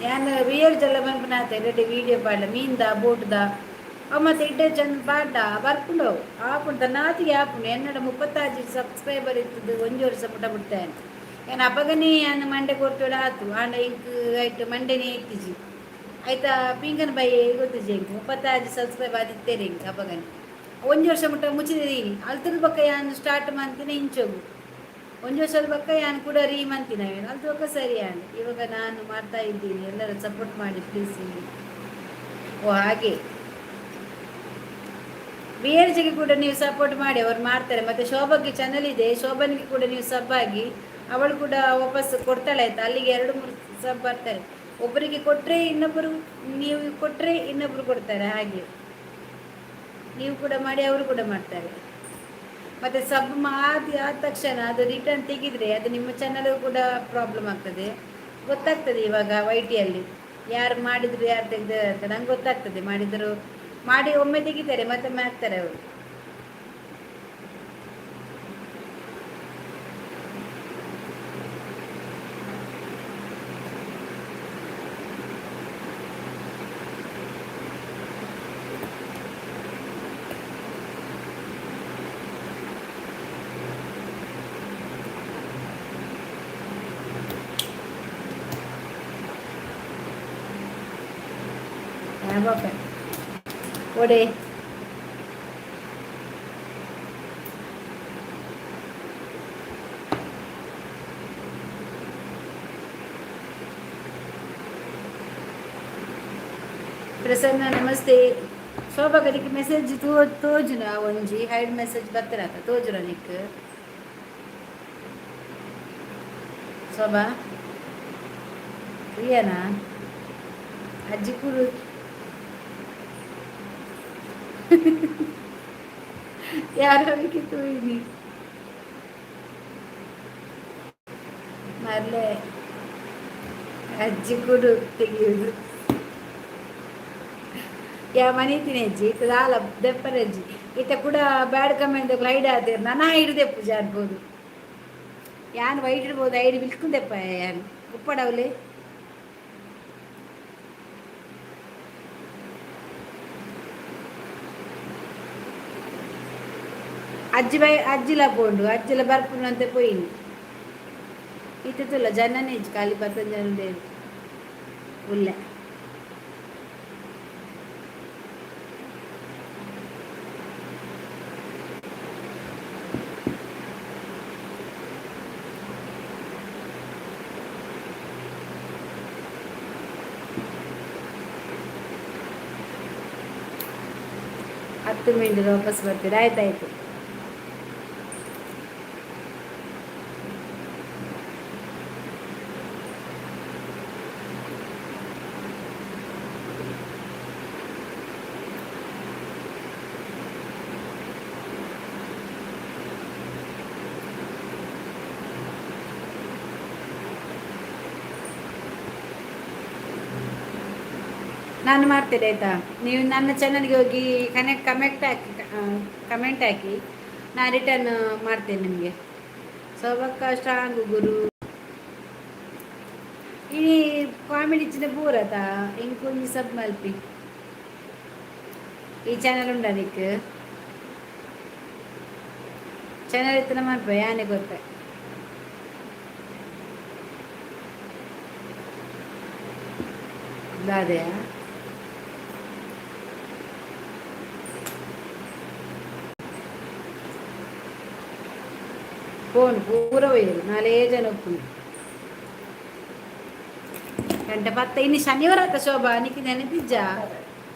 ಯಾನ್ ರಿಯಲ್ ಜಲ್ಲ ಪನ್ಪುನಾತೆ, ರೆಡಿ ವೀಡಿಯೋ ಪಾಡ್ಲ, ಮೀನ್ದ ಬೋಟ್ದ ಅವು ಮತ್ತೆ ಇಡ್ಡೆ ಚಂದ ಪಾಡ್ಡ ಬರ್ಪುಂಡು ಅವು ಆಪುಂಡು ನಾತಿಗೆ ಆಪುಂಡು. ಎನ್ನಡ 36 ಸಬ್ಸ್ಕ್ರೈಬರ್ ಇತ್ತದು ಒಂಜಿ ವರ್ಷ ಪುಟ ಬಿಡ್ತೇನೆ. ಏನ್ ಅಪಗನೇ ಯಾನ್ ಮಂಡೆ ಕೊರ್ತುಡ ಆತು. ಆಂಡ ಇಂಕ್ ಐಟ್ ಮಂಡೆನೇ ಇತ್ತಿಜಿ ಆಯ್ತಾ? ಪಿಂಕನ್ ಬೈ ಗೊತ್ತಿಜಿ. ಇಂಕ್ 36 ಸಬ್ಸ್ಕ್ರೈಬ್ ಆದಿತ್ತೇನೆ ಇಂಕ್ ಅಪಗನೆ. ಒಂಜಿ ವರ್ಷ ಮುಟ್ಟ ಮುಚ್ಚಿದೀನಿ. ಅಲ್ತದ ಬೊಕ್ಕ ಯಾನ್ ಸ್ಟಾರ್ಟ್ ಮಂತಿನ ಇಂಚೊಗು. ಒಂಜಿ ವರ್ಷದ ಬೊಕ್ಕ ಯಾನ್ ಕೂಡ ರೀ ಮಂತಿನ. ಅಲ್ತ ಬೊಕ್ಕ ಸರಿ ಆಂಡ್. ಇವಾಗ ನಾನು ಮಾಡ್ತಾ ಇದ್ದೀನಿ. ಎಲ್ಲರೂ ಸಪೋರ್ಟ್ ಮಾಡಿ ಪ್ಲೀಸ್. ಓ, ಹಾಗೆ ಬಿ ಎಲ್ ಜಿಗೆ ಕೂಡ ನೀವು ಸಪೋರ್ಟ್ ಮಾಡಿ, ಅವ್ರು ಮಾಡ್ತಾರೆ. ಮತ್ತೆ ಶೋಭಾಗೆ ಚಾನಲ್ ಇದೆ, ಶೋಭನಿಗೆ ಕೂಡ ನೀವು ಸಬ್ ಆಗಿ. ಅವಳು ಕೂಡ ವಾಪಸ್ ಕೊಡ್ತಾಳೆ ಆಯ್ತಾ? ಅಲ್ಲಿಗೆ ಎರಡು ಮೂರು ಸಬ್ ಬರ್ತಾರೆ. ಒಬ್ಬರಿಗೆ ಕೊಟ್ಟರೆ ಇನ್ನೊಬ್ಬರು, ನೀವು ಕೊಟ್ಟರೆ ಇನ್ನೊಬ್ಬರು ಕೊಡ್ತಾರೆ. ಹಾಗೆ ನೀವು ಕೂಡ ಮಾಡಿ, ಅವರು ಕೂಡ ಮಾಡ್ತಾರೆ. ಮತ್ತು ಸಬ್ ಮಾಡಿ ಆದ ತಕ್ಷಣ ಅದು ರಿಟರ್ನ್ ತೆಗೆದರೆ ಅದು ನಿಮ್ಮ ಚಾನಲ್ ಕೂಡ ಪ್ರಾಬ್ಲಮ್ ಆಗ್ತದೆ. ಗೊತ್ತಾಗ್ತದೆ ಇವಾಗ ವೈ ಟಿಯಲ್ಲಿ ಯಾರು ಮಾಡಿದ್ರು, ಯಾರು ತೆಗೆದ ಅಂತ ನಂಗೆ ಗೊತ್ತಾಗ್ತದೆ. ಮಾಡಿದರು, ಮಾಡಿ ಒಮ್ಮೆ ತೆಗಿತಾರೆ, ಮತ್ತೊಮ್ಮೆ ಹಾಕ್ತಾರೆ ಅವರು. ಯಾವಾಗ ಒಡೆ ಪ್ರಸನ್ನ, ನಮಸ್ತೆ. ಶೋಭಾ ಗದಿಗೆ ಮೆಸೇಜ್ ತೋ ತೋಜುನ? ಒಂಜಿ ಹೈಡ್ ಮೆಸೇಜ್ ಬತ್ತನಾತ, ತೋಜುನ ನಿಕ್? ಶೋಭಾ, ಪ್ರಿಯನಾ? ಅಜ್ಜಿ ಕುರು ಯಾರವಿಗೆ ತೂಯಿನಿ ಮರ್ಲೆ. ಅಜ್ಜಿ ಕುಡು ತೆಗೆಯುವುದು ಯಾ ಮನಿತಿನ ಅಜ್ಜಿ ಇತ್ತ ದಾಲ ದೆಪ್ಪರಜ್ಜಿ ಇತ್ತ ಕೂಡ ಬ್ಯಾಡ್ ಕಮೆಂಟ್ ಹೈಡ್ ಆತೇರ್. ನಾನು ಹೈಡ್ ದೆಪ್ಪು ಜಾರ್ಬೋದು. ಯಾನ್ ವೈಟ್ ಇಡ್ಬೋದು, ಐಡ್ ಬಿಲ್ಕು ದೆಪ್ಪ. ಯಾನ್ ಉಪ್ಪಡವ್ಲೆ. ಅಜ್ಜಿ ಬೈ ಅಜ್ಜಿಲ ಪೋಂಡು, ಅಜ್ಜಿಲ ಬರ್ಪುನಂತೆ ಪೋಯಿನಿ. ಇತ್ತಲ್ಲ ಜನನೇ ಇಜ್ಜಿ, ಖಾಲಿ ಪತ್ತೊಂದು ಜನ ಉಲ್ಲೇರು ಉಲ್ಲೆ. 10 ಮಿನಿಟ್ ವಾಪಸ್ ಬರ್ತೀರಾ? ಆಯ್ತಾಯ್ತು. ನಾನು ಮಾಡ್ತೇನೆ, ಆಯಿತಾ? ನೀವು ನನ್ನ ಚಾನಲ್ಗೆ ಹೋಗಿ connect comment hockey, comment hockey. ನಾನು ರಿಟರ್ನ್ ಮಾಡ್ತೇನೆ ನಿಮಗೆ. ಸೋಬಕ್ಕ ಸ್ಟ್ರಾಂಗ್ ಗುರು. ಈ ಕಾಮಿಡಿ ಇಚ್ಚಿನ ಪೂರತ ಇಂಕೊಂಜಿ ಸಬ್ ಮಲ್ಪಿ. ಈ ಚಾನಲ್ ಉಂಡ ನಿಕ್? ಚಾನಲ್ ಇತ್ತನ ಮಲ್ಪ, ಯಾನೆ ಗೊತ್ತೆ. ದಾದೆಯಾ? ಫೋನ್ ಪೂರ ಒಯ್ಯರು, ನಾಲೇ ಜನ ಉಪ್ಪುನು. ಗಂಟೆ ಪತ್ತ. ಇನ್ನು ಶನಿವಾರ ಆತ ಶೋಭಾ, ನಿಕ್ಕಿ ನೆನಪಿಜ್ಜ?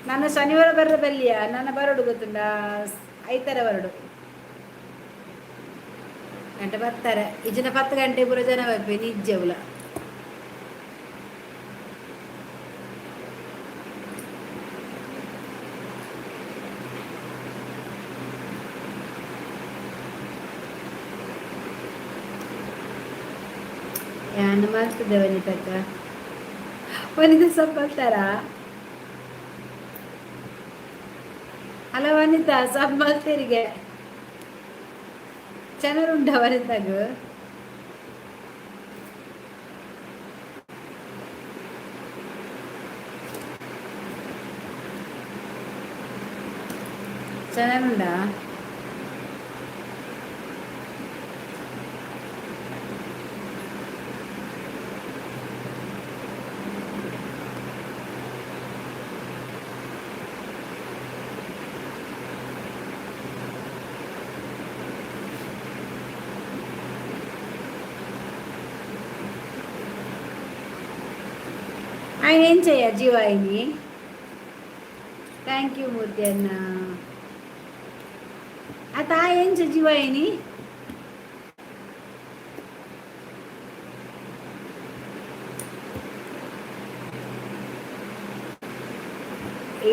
ನಾನು ಶನಿವಾರ ಬರ್ರ ಬಲ್ಲಿಯ? ನನ್ನ ಬರೋಡು ಗೊತ್ತುಂಡ, ಐತರ ಬರಡು. ಗಂಟೆ ಪತ್ತಾರೆ ಇಜ್ಜಿನ 10 ಗಂಟೆ ಪೂರ ಜನ ಬರ್ಪೆ ನಿಜ್ಜವುಲ. ಯಾನ್ ಮಲ್ತದೆ ವನಿತಕ್ಕ? ವನಿತ ಸೊಪ್ಪು ಮಲ್ತಾರಾ? ಅಲ್ಲ ವನಿತಾ, ಸಬ್ ಮಲ್ತೇರಿಗೆ ಚಾನಲ್ ಉಂಡ ವನಿತಾಗ? ಚಾನಲ್ ಉಂಡಾ? ఆయన ఏం చెయ్య జీవాయిని? Thank you మూర్తి అన్న. అత ఏం జీవాయిని?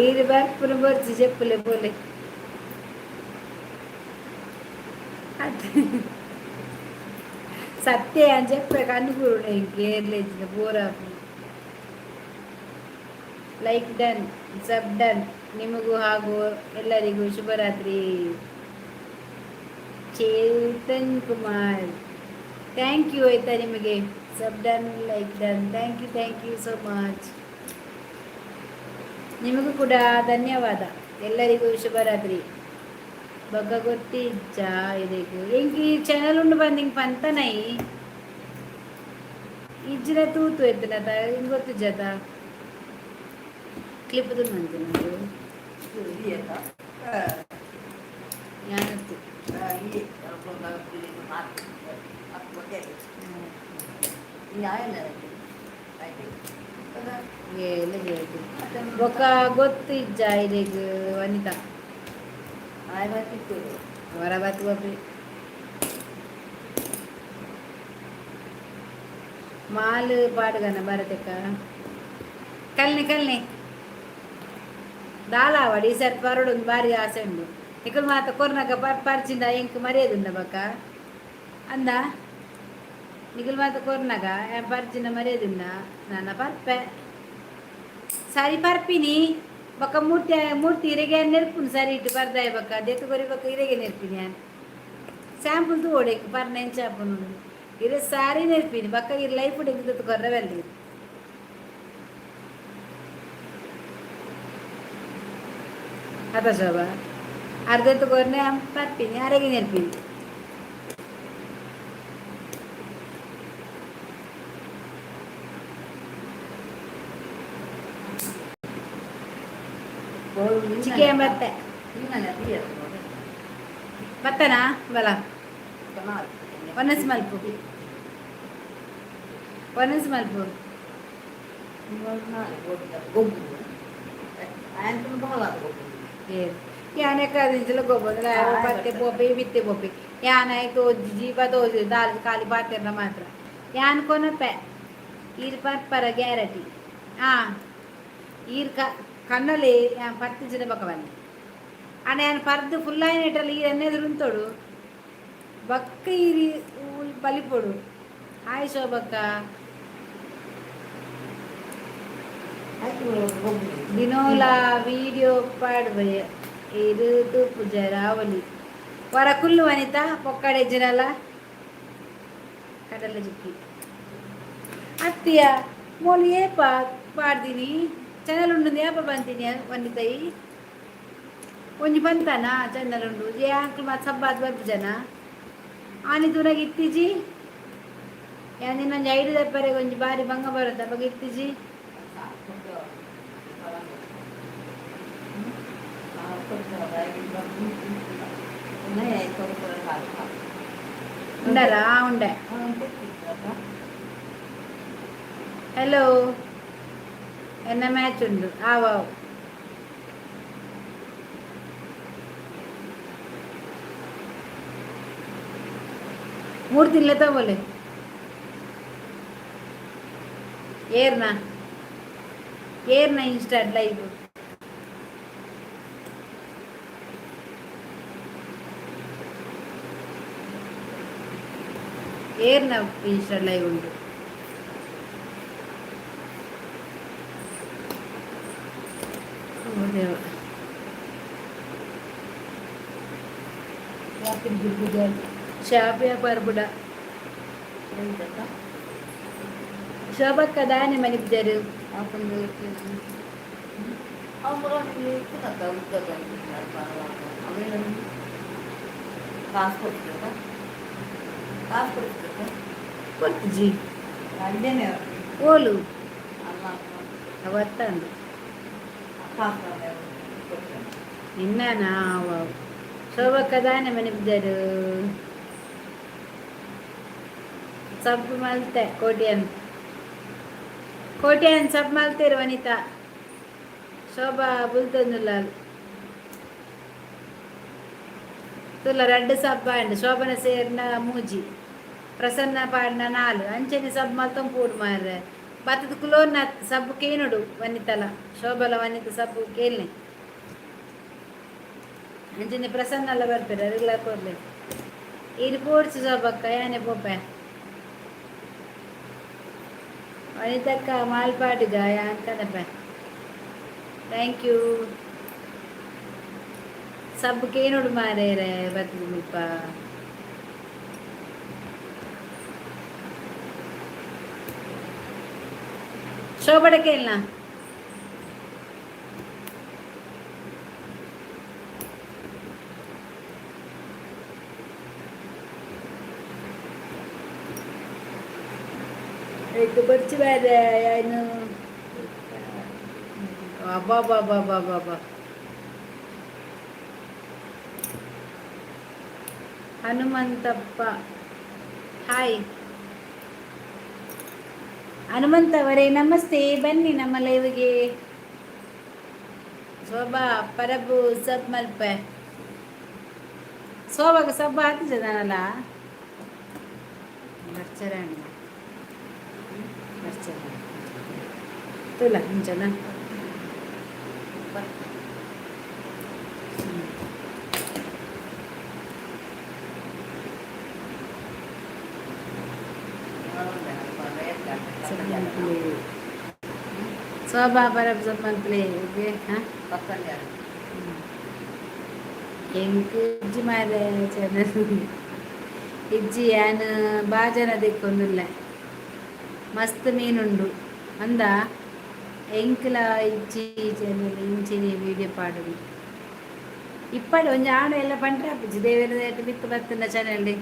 ఏడు ಬರ್ಪುನ ಬರ್ಚಿ చెప్పులే పోలే. సత్య అని చెప్పే కన్నుకూరు ఇంకేం లేదు. బోరా. Like done, sub done. ನಿಮಗೂ ಹಾಗೂ ಎಲ್ಲರಿಗೂ ಶುಭರಾತ್ರಿ. ಚೇತನ್ ಕುಮಾರ್, thank you ಆಯ್ತಾ ನಿಮಗೆ. Sub done, like done. Thank you, thank you so much. ನಿಮಗೂ ಕೂಡ ಧನ್ಯವಾದ. ಎಲ್ಲರಿಗೂ ಶುಭರಾತ್ರಿ. ಬೊಕ್ಕ ಗೊತ್ತಿಜ್ಜಾ ಇದಕ್ಕೆ? ಎಂಕ್ ಈ ಚಾನಲ್ ಉಂಡು ಬಂದು ಹಿಂಗೆ ಪಂತನೈ ಇಜ್ಜಿನ ತೂತು ಎತ್ತಿನತ ಹಿಂಗೆ ಗೊತ್ತಿಜ್ಜಾತ? ಕ್ಲಿಪ್ ಮಂತಿನ ಯಾನತ್ತು. ಬೊಕ್ಕ ಗೊತ್ತಿಜ್ಜ ಇರೆಗ್ ವನಿತಾ? ಹೊರ ಬತ್ತು. ಮಾಲ್ ಪಾಡುಗನ ಭಾರತಕ್ಕ ಕಲ್ನೆ ಕಲ್ನೆ ದಾಲಾವಡಿ ಈ ಸರ್ ಪರಡೊಂದು ಬಾರಿ ಆಸೆ ಉಂಡು. ನಿಕುಲು ಮಾತ ಕೊರ್ನಗ ಪರ್ ಪರ್ಚಿಂದ ಎಂಕ್ ಮರ್ಯಾದುಂಡ ಬಕ್ಕ ಅಂದ. ನಿಕುಲು ಮಾತ ಕೊರ್ನಗ ಪರ್ಚಿಂದ ಮರ್ಯಾದುಂಡ ನಾನ ಪರ್ಪೆ ಸರಿ ಪರ್ಪಿನಿ ಬೊಕ್ಕ ಮೂರ್ತಿ ಮೂರ್ತಿ ಇರೆಗೆ ನೆರ್ಪುನು ಸರಿ ಇಟ್ಟು ಪರ್ದಾಯ ಬೊಕ್ಕ ದೆತ್ತು ಕೊರಿ ಬೊಕ್ಕ ಇರೆಗೆ ನೆರ್ಪಿನಿ ಯಾನ್. ಸ್ಯಾಂಪಲ್ ತೂವೊಡು ಪರ್ನ ಎಂಚ ಆಪುಂಡು. ಇರೆ ಸಾರಿ ನೆರ್ಪಿನಿ ಬೊಕ್ಕ ಇರ್ ಲೈಫ್ ಎಂಕ್ ದೆತ್ತು ಕೊರ್ರೆ ಬಲ್ಲಿ. ಅತ ಶೋಭಾ, ಅರ್ಧೆತ್ತು ಕೊರ್ನೆ ಪರ್ಪಿನಿ ಅರೆಗೆ ನೆರ್ಪಿನಿ. ಚಿಕೆನ್ ಬತ್ತೆ. ಬತ್ತನಾ ಬಲ ಒನಸ್ ಮಲ್ಪು ಒನಸ್ ಮಲ್ಪು. ಯಾನೆ ಕದಿಂಚಲ ಗೊಬ್ಬರ ಪತ್ತೆ ಪೋಪೆ ಬಿತ್ತೆ ಪೋಪೆ ಯಾನ್ ಐಕ್ ಜೀಪ ತೋಜು ದಾಲ್ ಖಾಲಿ ಪಾತೆರ್ನ ಮಾತ್ರ ಯಾನ್ ಕೊನಪೆ ಈರ್ ಪರ್ಪರ ಗ್ಯಾರಂಟಿ. ಆ ಈರ್ ಕ ಕಣ್ಣಲ್ಲಿ ಯಾನ್ ಪತ್ತಿಜಿನ ಬೊಕ ಬನ್ನಿ ಅಣ್ಣ. ಯಾನ್ ಪರ್ದು ಫುಲ್ ಆಯಿನೆಟಲ್ಲ ಈರ್ ಎನ್ನೆದುರು ಉಂತೊಡು ಬೊಕ್ಕ ಈರಿ ಬಲಿಪೊಡು. ಹಾಯ್ ಶೋಭಕ್ಕ. ದಿನೋಲ ವಿಡಿಯೋ ಪಾಡ್ಬೆ ಇರು ತೂಪುಜ ರಾವಲಿ ವರ ಕುಲ್ಲು ವನಿತಾ ಪೊಕ್ಕಡೆ ಜಿನಲ ಕಡಲ ಜಿಕ್ಕಿ ಅತ್ತಿಯ ಮೋಲು ಏಪ ಪಾಡ್ದಿನಿ ಚಾನಲ್ ಉಂಡು ಏಪ ಬಂತೀನಿ ವನಿತೈ ಒಂಜಿ ಬಂತಾನ ಚಾನಲ್ ಉಂಡು ಜೆ ಅಂಕಲ್ ಮಾತ ಸಬ್ಬಾದ್ ಬರ್ಪು ಜನ ಆನಿ ತೂನಗ ಇತ್ತೀಜಿ. ಯಾನ್ ಇನ್ನೊಂಜಿ ಐದು ದಪ್ಪರೆಗೆ ಒಂಜಿ ಬಾರಿ ಬಂಗ ಬರುತ್ತೆ ಅವಾಗ ಇತ್ತೀಜಿ. ಉಂಡರಾ ಉಂಡೆ. ಹಲೋ, ಎನ್ನ ಮ್ಯಾಚ್ ಉಂಡು ಆವ್ ಆವ್. ಮೂರು ತಿನ್ಲೆ ತಗೊಲೆ ಏರ್ನ ಏರ್ನ ಇನ್ಸ್ಟಾಟ್ ಲೈವ್ ಏರ್ನ ಇನ್ಸ್ಟಾ ಲೈವ್ ಉಂಟು. ಓ ದೇವ. ಶಾಪ್ ವ್ಯಾಪಾರ ಬುಡ ಶೋಭಕ್ಕ ದಾನೆ ಮನಿಪುಜರು. ಕಾಸು ಕೊಡ್ತಿದ್ದ ಕಾಸು ಕೊಡ್ತಿದ್ದ. ಕೊರ್ತಿಜಿ. ಅಲ್ಲೇನೆ. ಓಲು? ಅಲ್ಲ. ಅವತ್ತಂದು. ಕಾಸು ಕೊಡ್ತೇನೆ. ನಿನ್ನ ಶೋಭಕ್ಕ ದಾನೆ ಮನಿಪುಜರು. ಸಬ್ ಮಲ್ತೆ ಕೋಟ್ಯಾನ್ ಕೋಟ್ಯಾನ್ ಸಬ್ ಮಲ್ತೇರು ವನಿತಾ ಶೋಭಾ ಬುಲ್ತೊಂದುಲ್ಲಾಲ್ ತುಲ್ಲ. ರಡ್ಡ್ ಸಬ್ಬ ಆಂಡ್. ಶೋಭನ ಸೇರ್ನ ಮೂಜಿ, ಪ್ರಸನ್ನ ಪಾಡ್ನ ನಾಲ್. ಅಂಚನೆ ಸಬ್ ಮಲ್ತೊಂದು ಪೋಡು ಮಾರ್ರೆ. ಬತ್ತದ ಕುಲೋನ್ನ ಸಬ್ಬು ಕೇನುಡು ವನಿತಲ ಶೋಭಲ ವನಿತ ಸಬ್ಬು ಕೇಲ್ನೆ. ಅಂಚನೆ ಪ್ರಸನ್ನಲ ಬರ್ಪೆರ್ ಅರಿಗ್ಲಾ ಕೊರ್ಲೆ. ಈರ್ ಪೋಡ್ಚಿ ಶೋಭಕ್ಕ, ಯಾನೆ ಪೋಪೆ. ವನಿತಕ್ಕ ಮಾಲ್ಪಾಡಿಗ ಯಾನ್ ಕನಪೆ. Thank you. ಸಬ್ ಕೇನೋಡು ಮಾರೇರೆ ಬತ್ತದ ಮುಲ್ಪ. ಶೋಭಡ ಕೇಳ್ನ. ಏಕ್ ಬರ್ಚಿ ಬೇರೆ ಏನು. ಅಬ್ಬಾಬಾಬಾಬಾಬಾ. ಹನುಮಂತಪ್ಪ ಹಾಯ್. ಹನುಮಂತ ಅವರೇ ನಮಸ್ತೆ, ಬನ್ನಿ ನಮ್ಮ ಲೈವ್ಗೆ. ಶೋಭಾ ಪರಬು ಸಬ್ ಮಲ್ಪೆ. ಶೋಭಾಗ ಸಬ್ಬ ಹಾಕಿದ್ದಾನಲ್ಲ ಬರ್ಚರಣ್ಣ. ತೂಲ ಇಂಚನ. ಶೋಭಾ ಪರಬ್ ಮಲ್ಪಲೆ, ಓಕೆ? ಹಾಂ, ಎಂಕ್ ಇಜ್ಜಿ ಮಾರೆ ಚಾನಲ್ ಇಜ್ಜಿ. ಯಾನ್ ಬಾಜನ ದೆಕ್ಕೊಂದುಲ್ಲೆ. ಮಸ್ತ್ ಮೀನುಂಡು ಅಂದ. ಎಂಕ್ಲ ಇಜ್ಜಿ ಚಾನಲ್, ಇಂಚಿನಿ ವೀಡಿಯೋ ಪಾಡುನಿ. ಇಪ್ಪಡು ಒಂಜಿ ಆಣು ಎಲ್ಲ ಪಂಡ್ರೆ ಆಪುಜಿ. ದೇವೆರ್ ಮಿತ್ತ್ ಬತ್ತುಂಡ ಚಾನಲ್.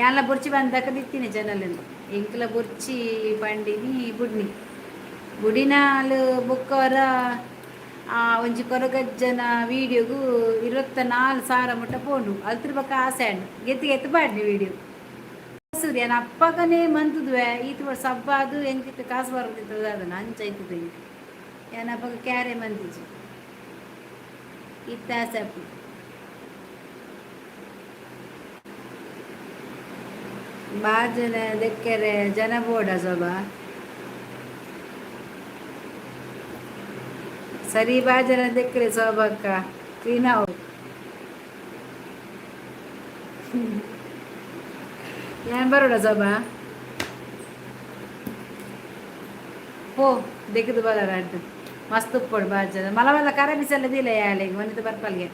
ಯಾನ್ಲ ಬೊರ್ಚಿ ಬಂದಾಕ ದಿತ್ತಿನಿ ಚಾನಲ್. ಎಂಕ್ಲ ಬೊರ್ಚಿ ಪಂಡಿನಿ, ಬುಡ್ನಿ ಬುಡಿನಾಲ್. ಬೊಕ್ಕವರ ಆ ಒಂಜಿ ಕೊರಗಜ್ಜನ ವೀಡಿಯೋಗು 24,000 ಮುಟ್ಟ ಪೋಂಡು. ಅಲ್ತ್ರ ಬೊಕ್ಕ ಆಸೆ ಆಂಡ್, ಗೆತ್ತು ಗೆತ್ತು ಪಾಡ್ನಿ ವೀಡಿಯೋ. ಸೂರ್ಯನ ಅಪ್ಪಗನೇ ಮಂತುದುವೆ. ಈತ್ ಸಬ್ಬಾದು ಎಂಕಿತ್ತು ಕಾಸು ಬರೋದಿತ್ತದ, ಅದನ್ನ ಅಂಚ ಆಯ್ತದ ಎಂಕ್. ಯಾನ್ ಅಪ್ಪಗ ಕ್ಯಾರೆ ಮಂತಿಜಿ. ಇತ್ತ ಆಸೆ ಅಪ್ಪು. ಬಾಜನ ದೆಕ್ಕೆರೆ ಜನ ಬೋಡ ಸೊಬಾ. ಸರಿ, ಬಾಜನ ದೆಕ್ಕರೆ ಸೋಬಕ್ಕ ಕ್ಲೀನ್ ಅವು. ಯಾನ್ ಬರೋಡ ಸೋಬಾ? ಪೋ, ದೆಕ್ಕದು ಬಲ ಅಡ್ಡು ಮಸ್ತ್ ಉಪ್ಪೊಡು ಬಾಜನ. ಮಲ ಮಲ್ಲ ಕರ ಬಿಸಲ್ಲ ದಿಲ್ಲ ಯಾಲೆಗ್ ಒಂದಿತ ಬರ್ಪಲ್ಗೆ.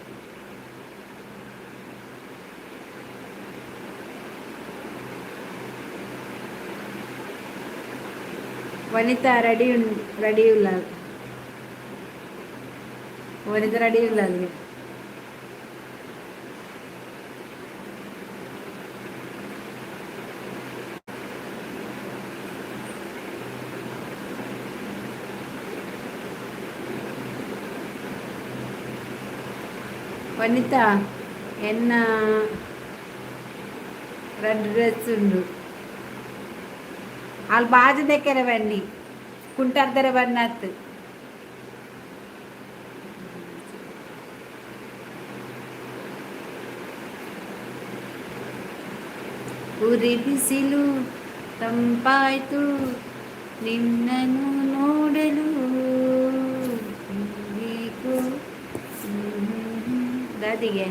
ವನಿತಾ ರೆಡಿ, ರೆಡಿ ಇಲ್ಲ. ವನಿತಾ ರೆಡಿ ಇಲ್ಲ ಅಲ್ಲಿಗೆ. ವನಿತಾ, ಎನ್ನ ರಡ್ಡ್ ಡ್ರೆಸ್ ಉಂಡು. ಅಲ್ಲಿ ಬಾಜು ದೆಕ್ಕೆರೆ ಬನ್ನಿ, ಕುಂಟಾರ್ದರೆ ಬನ್ನತ್ತು. ಉರಿ ಬಿಸಿಲು ತಂಪಾಯ್ತು ನಿನ್ನನ್ನು ನೋಡಲು ಬೇಕು ದಾದಿಗೆ.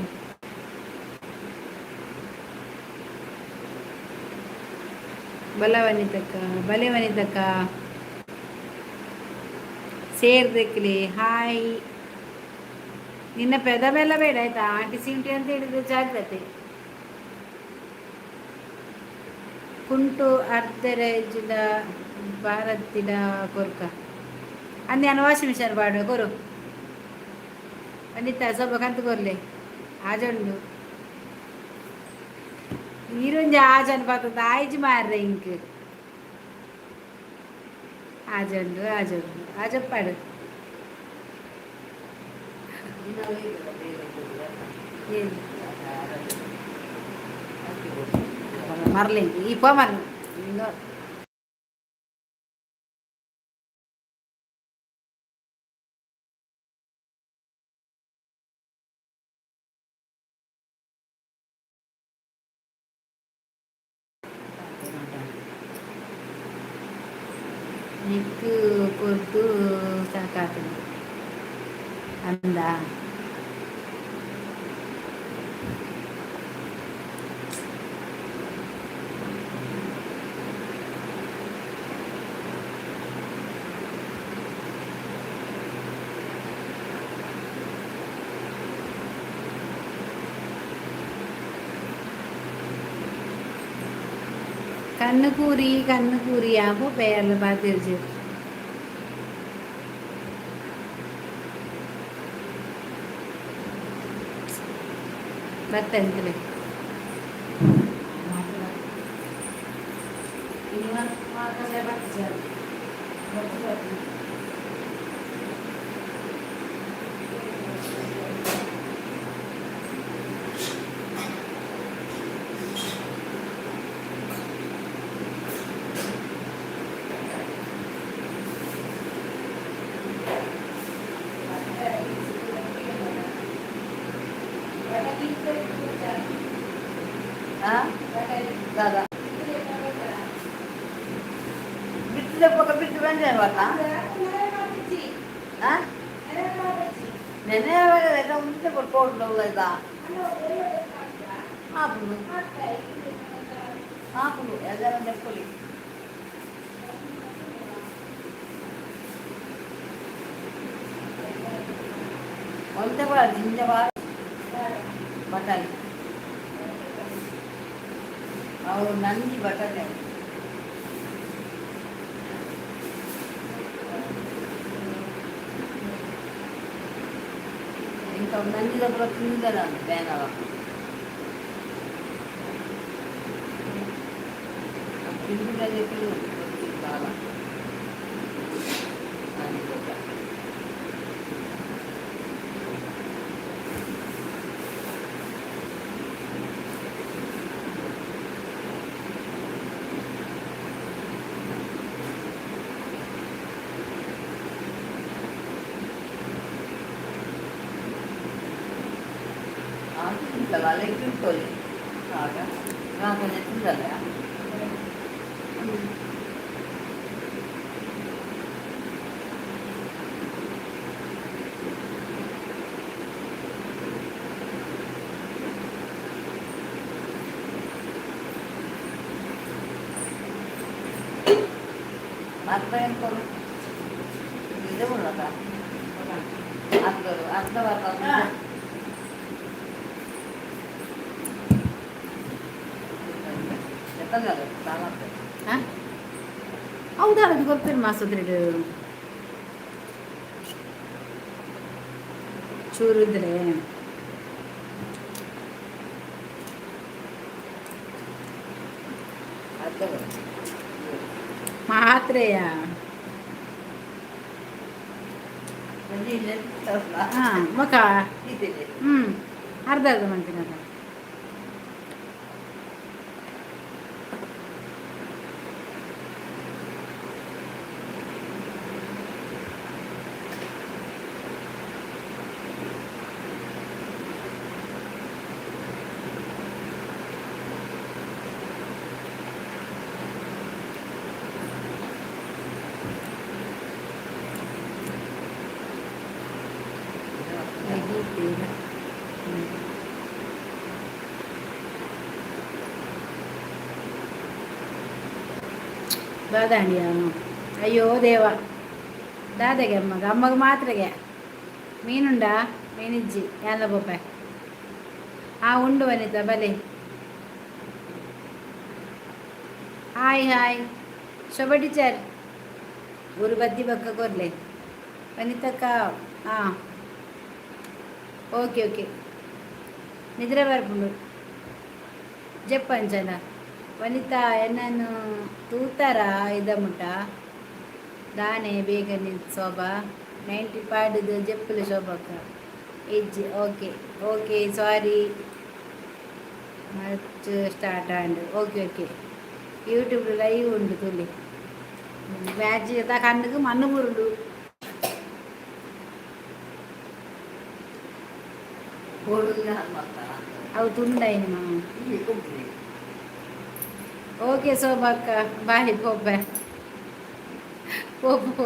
ಬಲ ವನಿತಕ್ಕ, ಬಲೆ ವನಿತಕ್ಕ, ಸೇರ್ದಕ್ಲಿ. ಹಾಯ್. ನಿನ್ನ ಪೆದ ಬೆಲ್ಲ ಬೇಡ, ಆಯ್ತಾ? ಆಂಟಿ ಸಿಂಟಿ ಅಂತ ಹೇಳಿದ್ರೆ ಜಾಗ್ರತೆ. ಕುಂಟು ಅರ್ಧರೇಜಿದ ಭಾರತಿದ ಕೊರ್ಕ ಅಂದೆ. ನಾನು ವಾಷಿಂಗ್ ಮಿಷನ್ ಪಾಡುವ ಕೊರು. ವನಿತಾ, ಸ್ವಲ್ಪ ಕಂತು ಕೊರ್ಲೆ. ಆಜುಂಡು ಈರೊಂಜಿ ಆಜನ್ ಪಾತದ ಆಯ್ಜಿ ಮಾರ್ರೆ ಇಂಕ್. ಆಜುಂಡು, ಆಜುಂಡು, ಆಜಪ್ಪಾಡು. ಏನು ಮರ್ಲಿ ಈ ಪೋ ಮರ್ಲಿ. ನಿಕ್ಕು ಕೊರ್ದು ಸಾಕಾತದೆ ಅಂದ. ಕಣ್ಣು ಕೂರಿ ಕಣ್ಣು ಕೂರಿ ಆಪು ಪೇರ್ಲ ಪಾತಿರ್ಜಿ. ಬತ್ತೆಂತಲೆ. ಆ ದಾದಾ ಬಿಟ್ಟದ ಪಕ್ಕ ಬಿಟ್ಟು. ಬರ್ತಾ ಆ ನೆನೆ ಮುಂಚೆ ಕೊಟ್ಕೊಂಡು ಆಯ್ತಾ? ಆಪುಂಡು ಆಪುಂಡು, ಎಲ್ಲ ನೆಪ್ಪೊಲಿ. ಒಂತೆ ಕೂಡ ಜಿಂಜ ಬಾರ ಬಟಾಣಿ. ಅವು ನಂಜಿ ಬಟಾಣಿ ಅವು. ಇಂಥ ನಂಜಿದ ಪೂರ ತಿಂದಲ್ಲ ಬೇನವ ತಿಂದುದಲ್ಲಿ ಗೊತ್ತಿಲ್ಲ. ತಿಂತಲ್ಲ, ಅಲ್ಲೇ ತಿಂತೋಲಿ ಆಗ ನಾ ಕೊಂಚ ತಿಂದಲ್ಲ. ಅರ್ಧ ಎಂತ ಇದು ಉಳ್ಳದ ಅರ್ಧ ಅರ್ಧ ಬರ್ತದೆ. ಆ? ಹೌದಾ? ಅದು ಗೊತ್ತಿರ ಮಾಸದ್ರಿಡು ಚೂರು ಇದ್ರೆ. ಅರ್ಧ. ಮಾತ್ರೆಯ. ಹಾ, ಮಕ. ಅರ್ಧ ಅರ್ಧ ಮಾಡ್ತೀನಿ ಅದ. ದಾದಾಂಡಿಯ. ಅಯ್ಯೋ ದೇವ, ದಾದಾಗೆ ಅಮ್ಮಗ ಅಮ್ಮಗ ಮಾತ್ರೆಗೆ ಮೀನುಂಡಾ? ಮೀನಿಜ್ಜಿ ಎಲ್ಲ ಬೊಪ್ಪೆ. ಆ ಉಂಡು ವನಿತಾ, ಬಲೆ. ಹಾಯ್ ಹಾಯ್ ಶೋಭಾ ಟೀಚರ್, ಊರು ಬದ್ದಿ ಬಕ್ಕ ಕೊರ್ಲೆ ವನಿತಕ್ಕ. ಹಾಂ, ಓಕೆ ಓಕೆ. ನಿದ್ರೆ ಬರ್ಪುಂಡು ಜಪ್ಪಂಚನ. ವನಿತಾ ಎನ್ನನ್ನು ತೂತಾರ ಇದ ಮುಟ್ಟ ದಾನೆ ಬೇಗ ನಿಂತು. ಶೋಭಾ 90 ಪಾಡುದು ಜಪ್ಪುಲು ಶೋಭಕ್ಕ. ಇಜ್ಜಿ, okay okay, sorry. Much start and okay okay. YouTube live ಉಂಡು ತುಲಿ. ಮ್ಯಾಚ್ ತಾ ಕಣ್ಣುக்கு ಮಣ್ಣು ಬುರುಂಡು. ಅವು ತುಂಡೈನಿ ಮಾ. ಓಕೆ ಶೋಭಕ್ಕ, ಬಾಯ್. ಪೋಪೆ ಪೋಪು.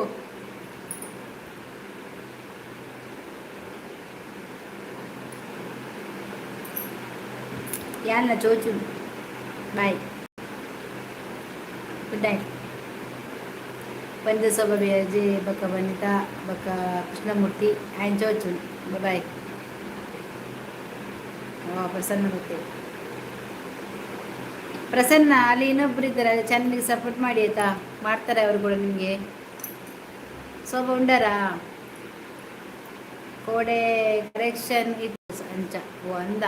ಯಾನ್ನ ಚೋಚು. Bye, good night. ಬಂದ ಶೋಭಾ ಅಜಯ್ ಬೊಕ್ಕ ವನಿತಾ ಬೊಕ್ಕ ಕೃಷ್ಣಮೂರ್ತಿ ಆಯ್ನ್ ಚೋಚು. ಬಾಯ್. ಪ್ರಸನ್ನ ಮತ್ತೆ ಪ್ರಸನ್ನ ಅಲ್ಲಿ ಇನ್ನೊಬ್ರು ಇದ್ದಾರೆ, ಚಾನಲ್ಗೆ ಸಪೋರ್ಟ್ ಮಾಡಿ ಆಯ್ತಾ? ಮಾಡ್ತಾರೆ ಅವರು ಕೂಡ ನಿಮಗೆ. ಶೋಭಾ ಉಂಡಾರಾ? ಕೋಡೆ ಕರೆಕ್ಷನ್ ಇತ್ತು ಅಂಚ. ಓ ಅಂದ.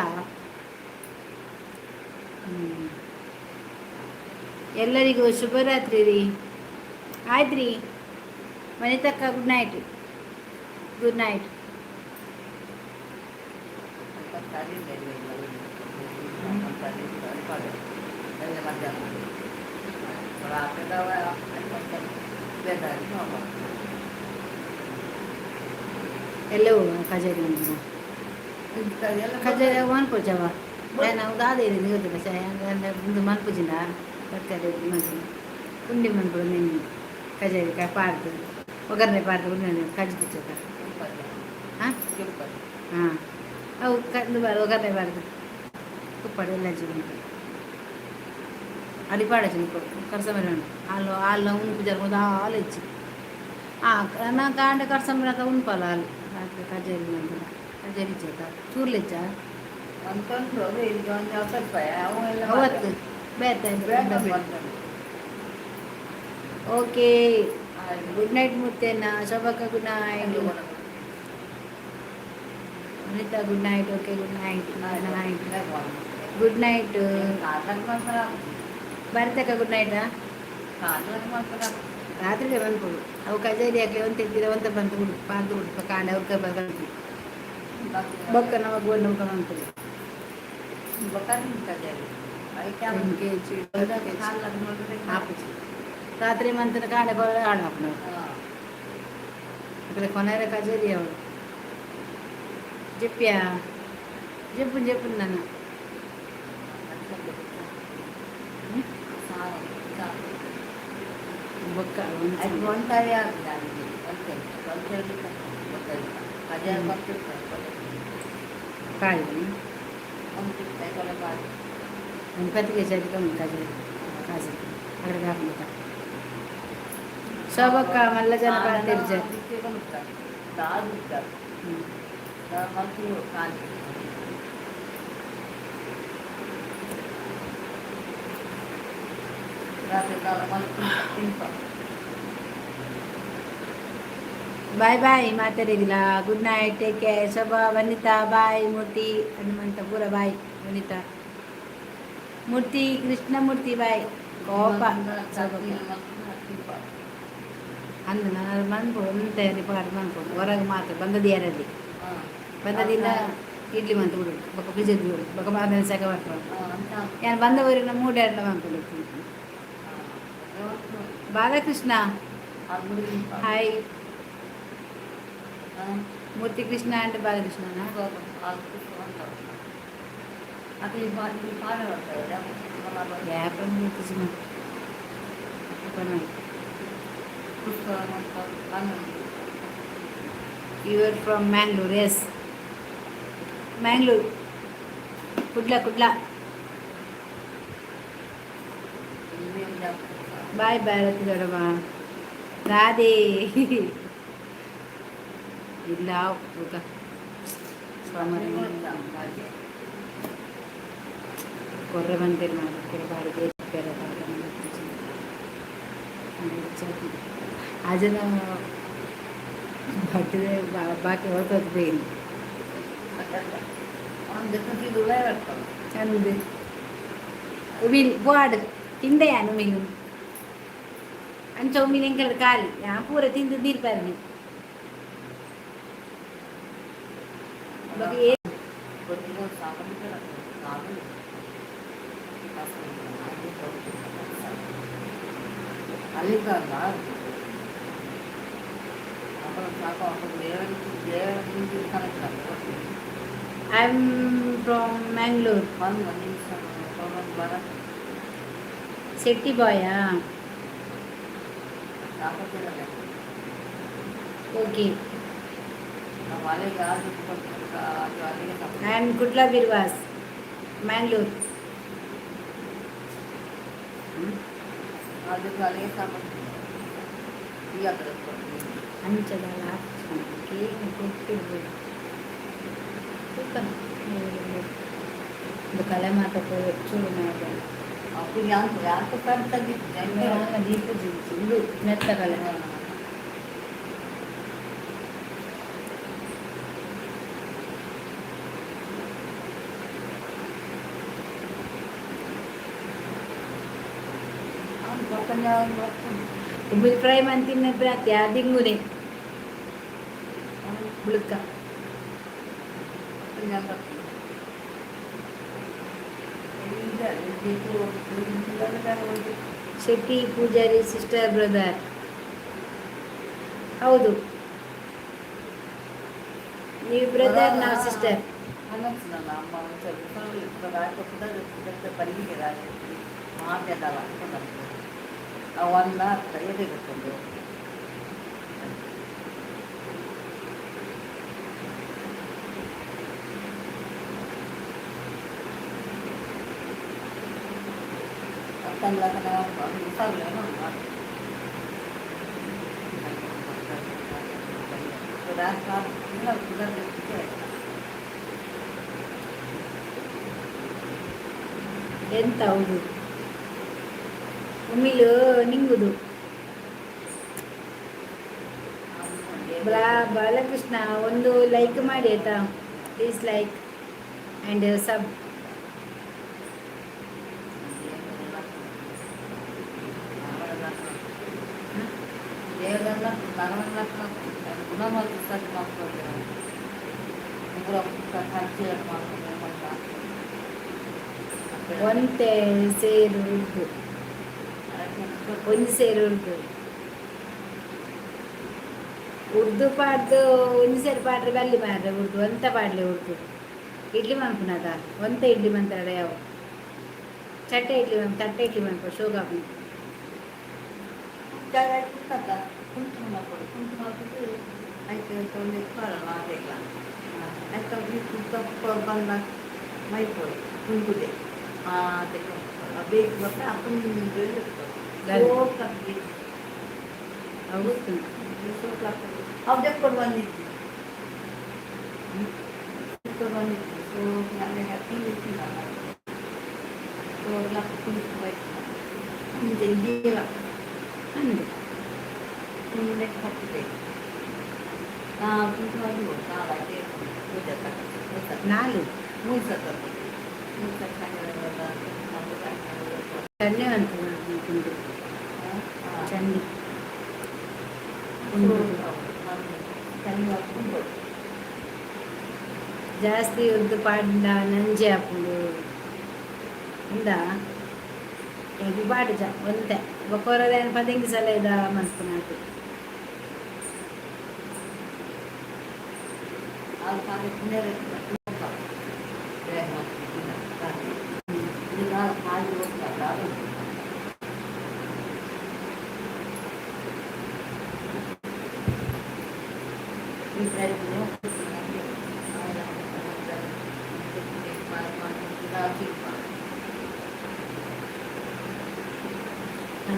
ಎಲ್ಲರಿಗೂ ಶುಭರಾತ್ರಿ ರೀ. ಆಯ್ತು ರೀ ವನಿತಕ್ಕ, ಗುಡ್ ನೈಟ್, ಗುಡ್ ನೈಟ್. ಎಲ್ಲವೂ ಕಜರಿ ಉಂಟು. ಕಜರಿ ಮನ್ಪುಜವ ನಾವು ದಾದ ಗೊತ್ತಿಲ್ಲ. ಒಂದು ಮನ್ಪುಜಿನ ತರಕಾರಿ ಮನ್ಪುಜಿ, ಪುಂಡಿ ಮನ್ಪುಡು ಮೆನ್ನು. ಕಜಾರಿ ಪಾಡ್ದು ಒಗ್ಗರಣೆ ಪಾಡ್ದು ಉಣ್ಣೆ ಕಜ್ಜಿ ಪುಚ್ಚಕ. ಹಾಂ ಹಾಂ, ಅವು ಕಂದು ಬಾರ ಒಗ್ಗರಣೆ ಬಾರ್ದು ಉಪ್ಪಾಡು ಎಲ್ಲ ಜೀವನ ಅಲ್ಲಿ ಪಾಡಚಿ ಕರ್ಸಮರಿ ಉಂಟು. ಹಾಲು ಹಾಲು ಉಂಪು ಜರ್ಬೋದು ಹಾಲು ಹೆಚ್ಚಿ. ಹಾಂ, ನಾ ಕಾಂಡೆ ಕರ್ಸಂಬರ ಉಂಪಲ್ಲ ಹಾಲು ರಾತ್ರಿ. ಕಜೇರಿ ನಂತರ ಕಜೇರಿ ಇಚ್ಚ ಚೂರ್ಲು ಹೆಚ್ಚ. ಅವತ್ತು ಬೇತೆ. ಓಕೆ, ಗುಡ್ ನೈಟ್ ಮುತ್ತೇನ. ಶೋಭಕ್ಕ, good night. Vanitha, good night. Okay, good night, good night, good night. ಭಾರತಕ್ಕ good ನೈಟಾ? ರಾತ್ರಿಗೆ ಬಂದ್ಕೊಡು. ಅವು ಕಜೇರಿ ಹಾಕಿ ಒಂದು ತೆಗ್ದಿರ ಒಂತ ಬಂತು ಬಿಡು, ಪಾರ್ದು ಬಿಡು. ಕಾಂಡೆ ಅವ್ರ ಬಂತು ಬೊಕ್ಕ ನಮಗೆ ಒಂದು ಮಂತುಡು. ಕೆಜಿ ಆಪುಜಿ. ರಾತ್ರಿ ಮಂತನ ಕಾಂಡೆ ಹಾಳಾಪುನವು. ಅక్కడ ಕೊನೆರ ಕಜೇರಿ ಅವಳು ಜಪ್ಪ್ಯಾ ಜಪ್ಪು ಜಪ್ಪು ನಾನು. ಬೊಕ್ಕ. ಕಾಯಿ ಒಂದು ಪತ್ತಿಗೆ ಚದಿಕ ಕಜೇರಿ ಕಾಸು అక్కడ కాకుండా. శోభక్క మల్ల జన తెరిచారు. ಬಾಯ್ ಬಾಯ್ ಮಾತಾಡಿದಿಲ್ಲ. Good night, take care. Shobha, Vanitha bye, Murthy, Hanumantha ಪೂರ ಬಾಯ್. ವನಿತಾ, ಮೂರ್ತಿ, ಕೃಷ್ಣಮೂರ್ತಿ ಬಾಯ್. ಕೋಪ ಶೋಭಕ್ಕ ಅಂದು ನಾನು ಮನ್ಪು ಒಂತೆ ಪಾಡು ಮನ್ಪು ಹೊರಗೆ ಮಾತ್ರ ಬಂದದ್ದು. ಯಾರಲ್ಲಿ ಬಂದದಿಂದ ಇಡ್ಲಿ ಮಂತ ಬಿಡು ಬೊಕ್ಕ ಫ್ರಿಜ್ ಬಿಡು ಬೊಕ್ಕ ಮಾದನ ಸೆಕ ಬರ್ತಾರೆ. ನಾನು ಬಂದವರಿಗೆ ಮೂಡೆರಡ ಮನ್ಪು. ಬಾಲಕೃಷ್ಣ ಹಾಯ್. ಮೂರ್ತಿ ಕೃಷ್ಣ ಅಂಡ್ ಬಾಲಕೃಷ್ಣನ. ವ್ಯಾಪಾರ You are from Mangalore? Yes. Mangalore. Kudla, Kudla. Bye Bharathi ದೊಡಮ್ಮ. Radhe ಇಲ್ಲ ಊಟ. ಕೊರ್ರೆ ಬಂದಿರ ಮಾಡಿ ಬಾಡಿಗೆ. ಅಜನ ಬಟ್ಟಿದೆ ಬಾಕಿ ಹೊರತದ್ದು ಬೇರೆ. ಚಂದ ಉಮಿಲ್ ಬೋಡ್ ತಿಂದೆಯಾನು ಉಮಿಲು ಅಂಚ ಉಮಿಲ್ ಎಂಕಲ್ ಖಾಲಿ. ಯಾ ಪೂರ ತಿಂದು ನೀರು ಬರ್ನಿ. I am from Mangalore. Shetty ಬಾಯಾ? Okay. I am Kudla Birwas, Mangalore. ಅಂಚದಲ್ಲ ಒಂದು ಕಲೆ ಮಾತ ಚೂರು ದೀಪ ಇದು ಮೆತ್ತ ಕಲೆ. ಉಬ್ಬಿಲ್ ಫ್ರೈ ಮಂತಿನ ಪ್ರಾತ್ಯ ದಿಂಗುನೆ ಬುಳುಕ. Shetty Poojary sister brother. ಹೌದು, ನೀವು ಬ್ರದರ್, ನಾವು ಸಿಸ್ಟರ್. ಒಂದ ಎದೆ ಗೊತ್ತುಂಟು. ಎಂತ ಹೌದು, ಉಮಿಲು ನಿಂಗುದು. ಬಾಲಕೃಷ್ಣ, ಒಂದು ಲೈಕ್ ಮಾಡಿ ಆಯ್ತಾ? Please like and sub. ಒಂತೆ ಸೇರು ಉರ್ದು, ಒಂಜಿ ಸೇರು ಉರ್ದು ಉರ್ದು ಪಾಡ್ದು, ಒಂಜಿ ಸೇರು ಪಾಡ್ರೆ ಬಲ್ಲಿ ಮಾರ್ರೆ. ಉರ್ದು ಒಂತ ಪಾಡ್ಲೆ. ಉರ್ದು ಇಡ್ಲಿ ಮನ್ಪುನದ ಒಂತ ಇಡ್ಲಿ ಮಂತಾರೆ ಯಾವ ಚಟ್ಟೆ ಇಡ್ಲಿ ಮನ್ ತಟ್ಟೆ ಇಡ್ಲಿ ಮನ್ಪ ಶೋಗಾಪು. ಅವು ಗೊತ್ತುಂಟು. ಅವು ದೆಕ್ಕೊಂಡು ಬಂದಿದ್ವಿ, ಬಂದಿದ್ವಿ. ಸೊ ನನಗೆ ಇದ್ದೀರ ಅಂದು. ಹಾಕಿದೆ ನಾವು. ನಾಲು. ಚನ್ನೆ ಅಂತ ಕುಂಡು ಚನ್ನಿ ಕುಂಡು. ಜಾಸ್ತಿ ಉರ್ದು ಪಾಂಡ ನಂಜೆ ಆಪುಂಡು ಉಂದಾ. ಎಗ್ ಪಾಡುಜ ಒಂತೆ ಬೊಕ್ಕೊರದೇನು ಪದಿಂಗಿ ಸಲ ಇದ ಮನ್ಪುನಾತು.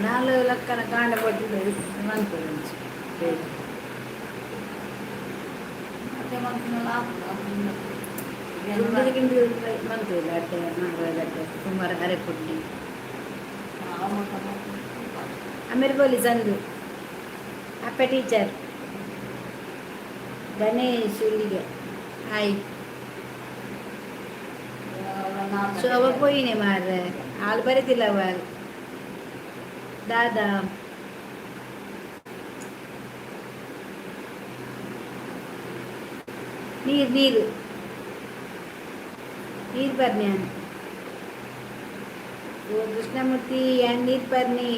ನಾಲ್ ಲಕ್ಕನ ಕಾಂಡ ಪಟ್ಟು ಮನ್ಪುಂಚಿ. ಗಿಂಡಿ ಗಿಂಡಿ ಮಂತುಲ್ಲ ಅಡ್ಡೆ ಅಡ್ಡೆ ಸುಮಾರು ಅರೆ ಪುಡ್ಡಿ. ಆಮೇಲೆ ಬೋಲಿ ಸಂದು ಅಪ್ಪ ಟೀಚರ್ ಗಣೇಶ್ ಇಲ್ಲಿಗೆ ಹಾಯ್. ಶೋಭ ಪೋಯಿನೆ ಮಾರ್ರೆ, ಹಾಲು ಬರೀತಿಲ್ಲ ಅವ ದಾದಾ. ನೀರು ನೀರು ನೀರು ಬರ್ನಿ ಅನ್. ಓ ಕೃಷ್ಣಮೂರ್ತಿ, ಯಾನ್ ನೀರು ಬರ್ನಿ.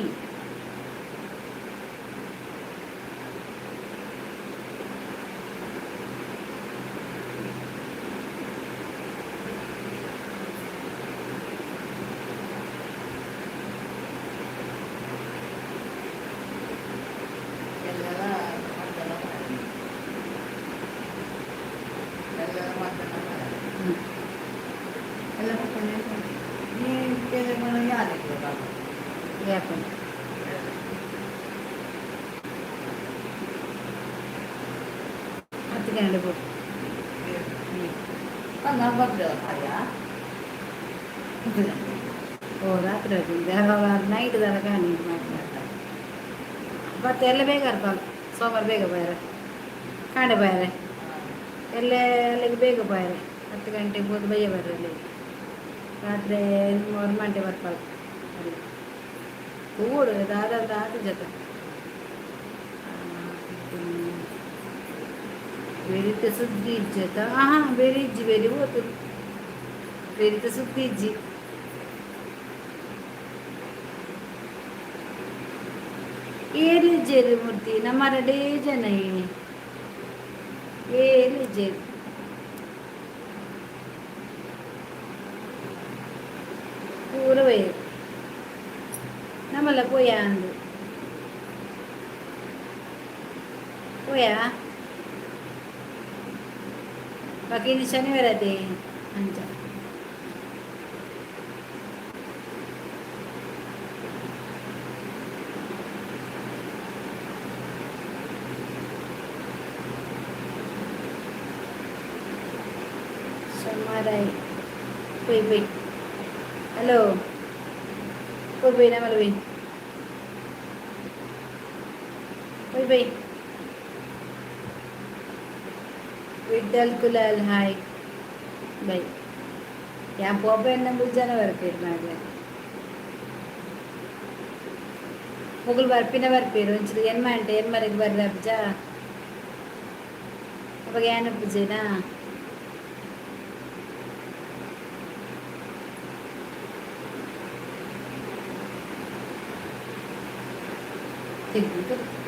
ಯಾಕೆ? 10 ಗಂಟೆ ಬಿಟ್ಟು. ಓ, ರಾತ್ರಿ ನೈಟ್ ತನಕ ನೀರು ಮಾಡ್ತಾರೆ. ಮತ್ತೆ ಎಲ್ಲ ಬೇಗ ಅರ್ಪ ಸೋಮವಾರ ಬೇಗ ಬಾರೆ, ಕಾಂಡೆ ಬಾರೆ ಎಲ್ಲ ಅಲ್ಲಿಗೆ ಬೇಗ ಬಾರೆ. 10 ಗಂಟೆಗೆ ಹೋದ ಬಯ್ಯ ಬರ್ರಿ ಅಲ್ಲಿಗೆ. ರಾತ್ರಿ 3 ಗಂಟೆ ಬರ್ಪಾಗ ಅಲ್ಲಿ ಕೂಡು ದಾದ ಆತ ಜೊತೆ ಬೆರಿತ ಸುದ್ದಿ ಇಜ್ಜತ. ಆಹಾ, ಬೇರೆ ಇಜ್ಜಿ, ಬೇರೆ ಹೋತು, ಬೆರಿತ ಸುದ್ದಿ ಇಜ್ಜಿ. ಏರ್ಲಿ ಇಜ್ಜೇರಿ ಮೂರ್ತಿ, ನಮ್ಮ ರಡೇ ಜನ ಏರ್ಲಿ ಇಜ್ಜೇರಿ. ಪೂರ ಬೈರು ನಮ್ಮಲ್ಲ ಪೋಯ ಅಂದು. ಪೋಯಾ ಬಾಕಿ ಇನಿ ಶನಿವಾರ ಅದೇ ಅಂಚ. ಸೋಮವಾರ പോയി പോയി. ഹലോ, പോയി പോയി, നമ്മൾ പോയി പോയി പോയി. വിഡൽ കുലാൽ ഹായ് ബൈ. ഞാൻ പോപ്പ എന്നെ വിളിച്ചാണ് ಬರ್ಪೇರು ಮಾರ್ರೆ. ಮೊಗಲು ಬರ್ಪಿನ ಬರ್ಪೇರು ಒಂಚೂರು ಎನ್ಮ ಅಂಟೆ ಎನ್ಮರೆಗ್ ಬರ್ರೆ ಅಬ್ಜ. ಅವಾಗ ಏನು ಪೂಜೆನಾ? ತಿರ್ಗಿ.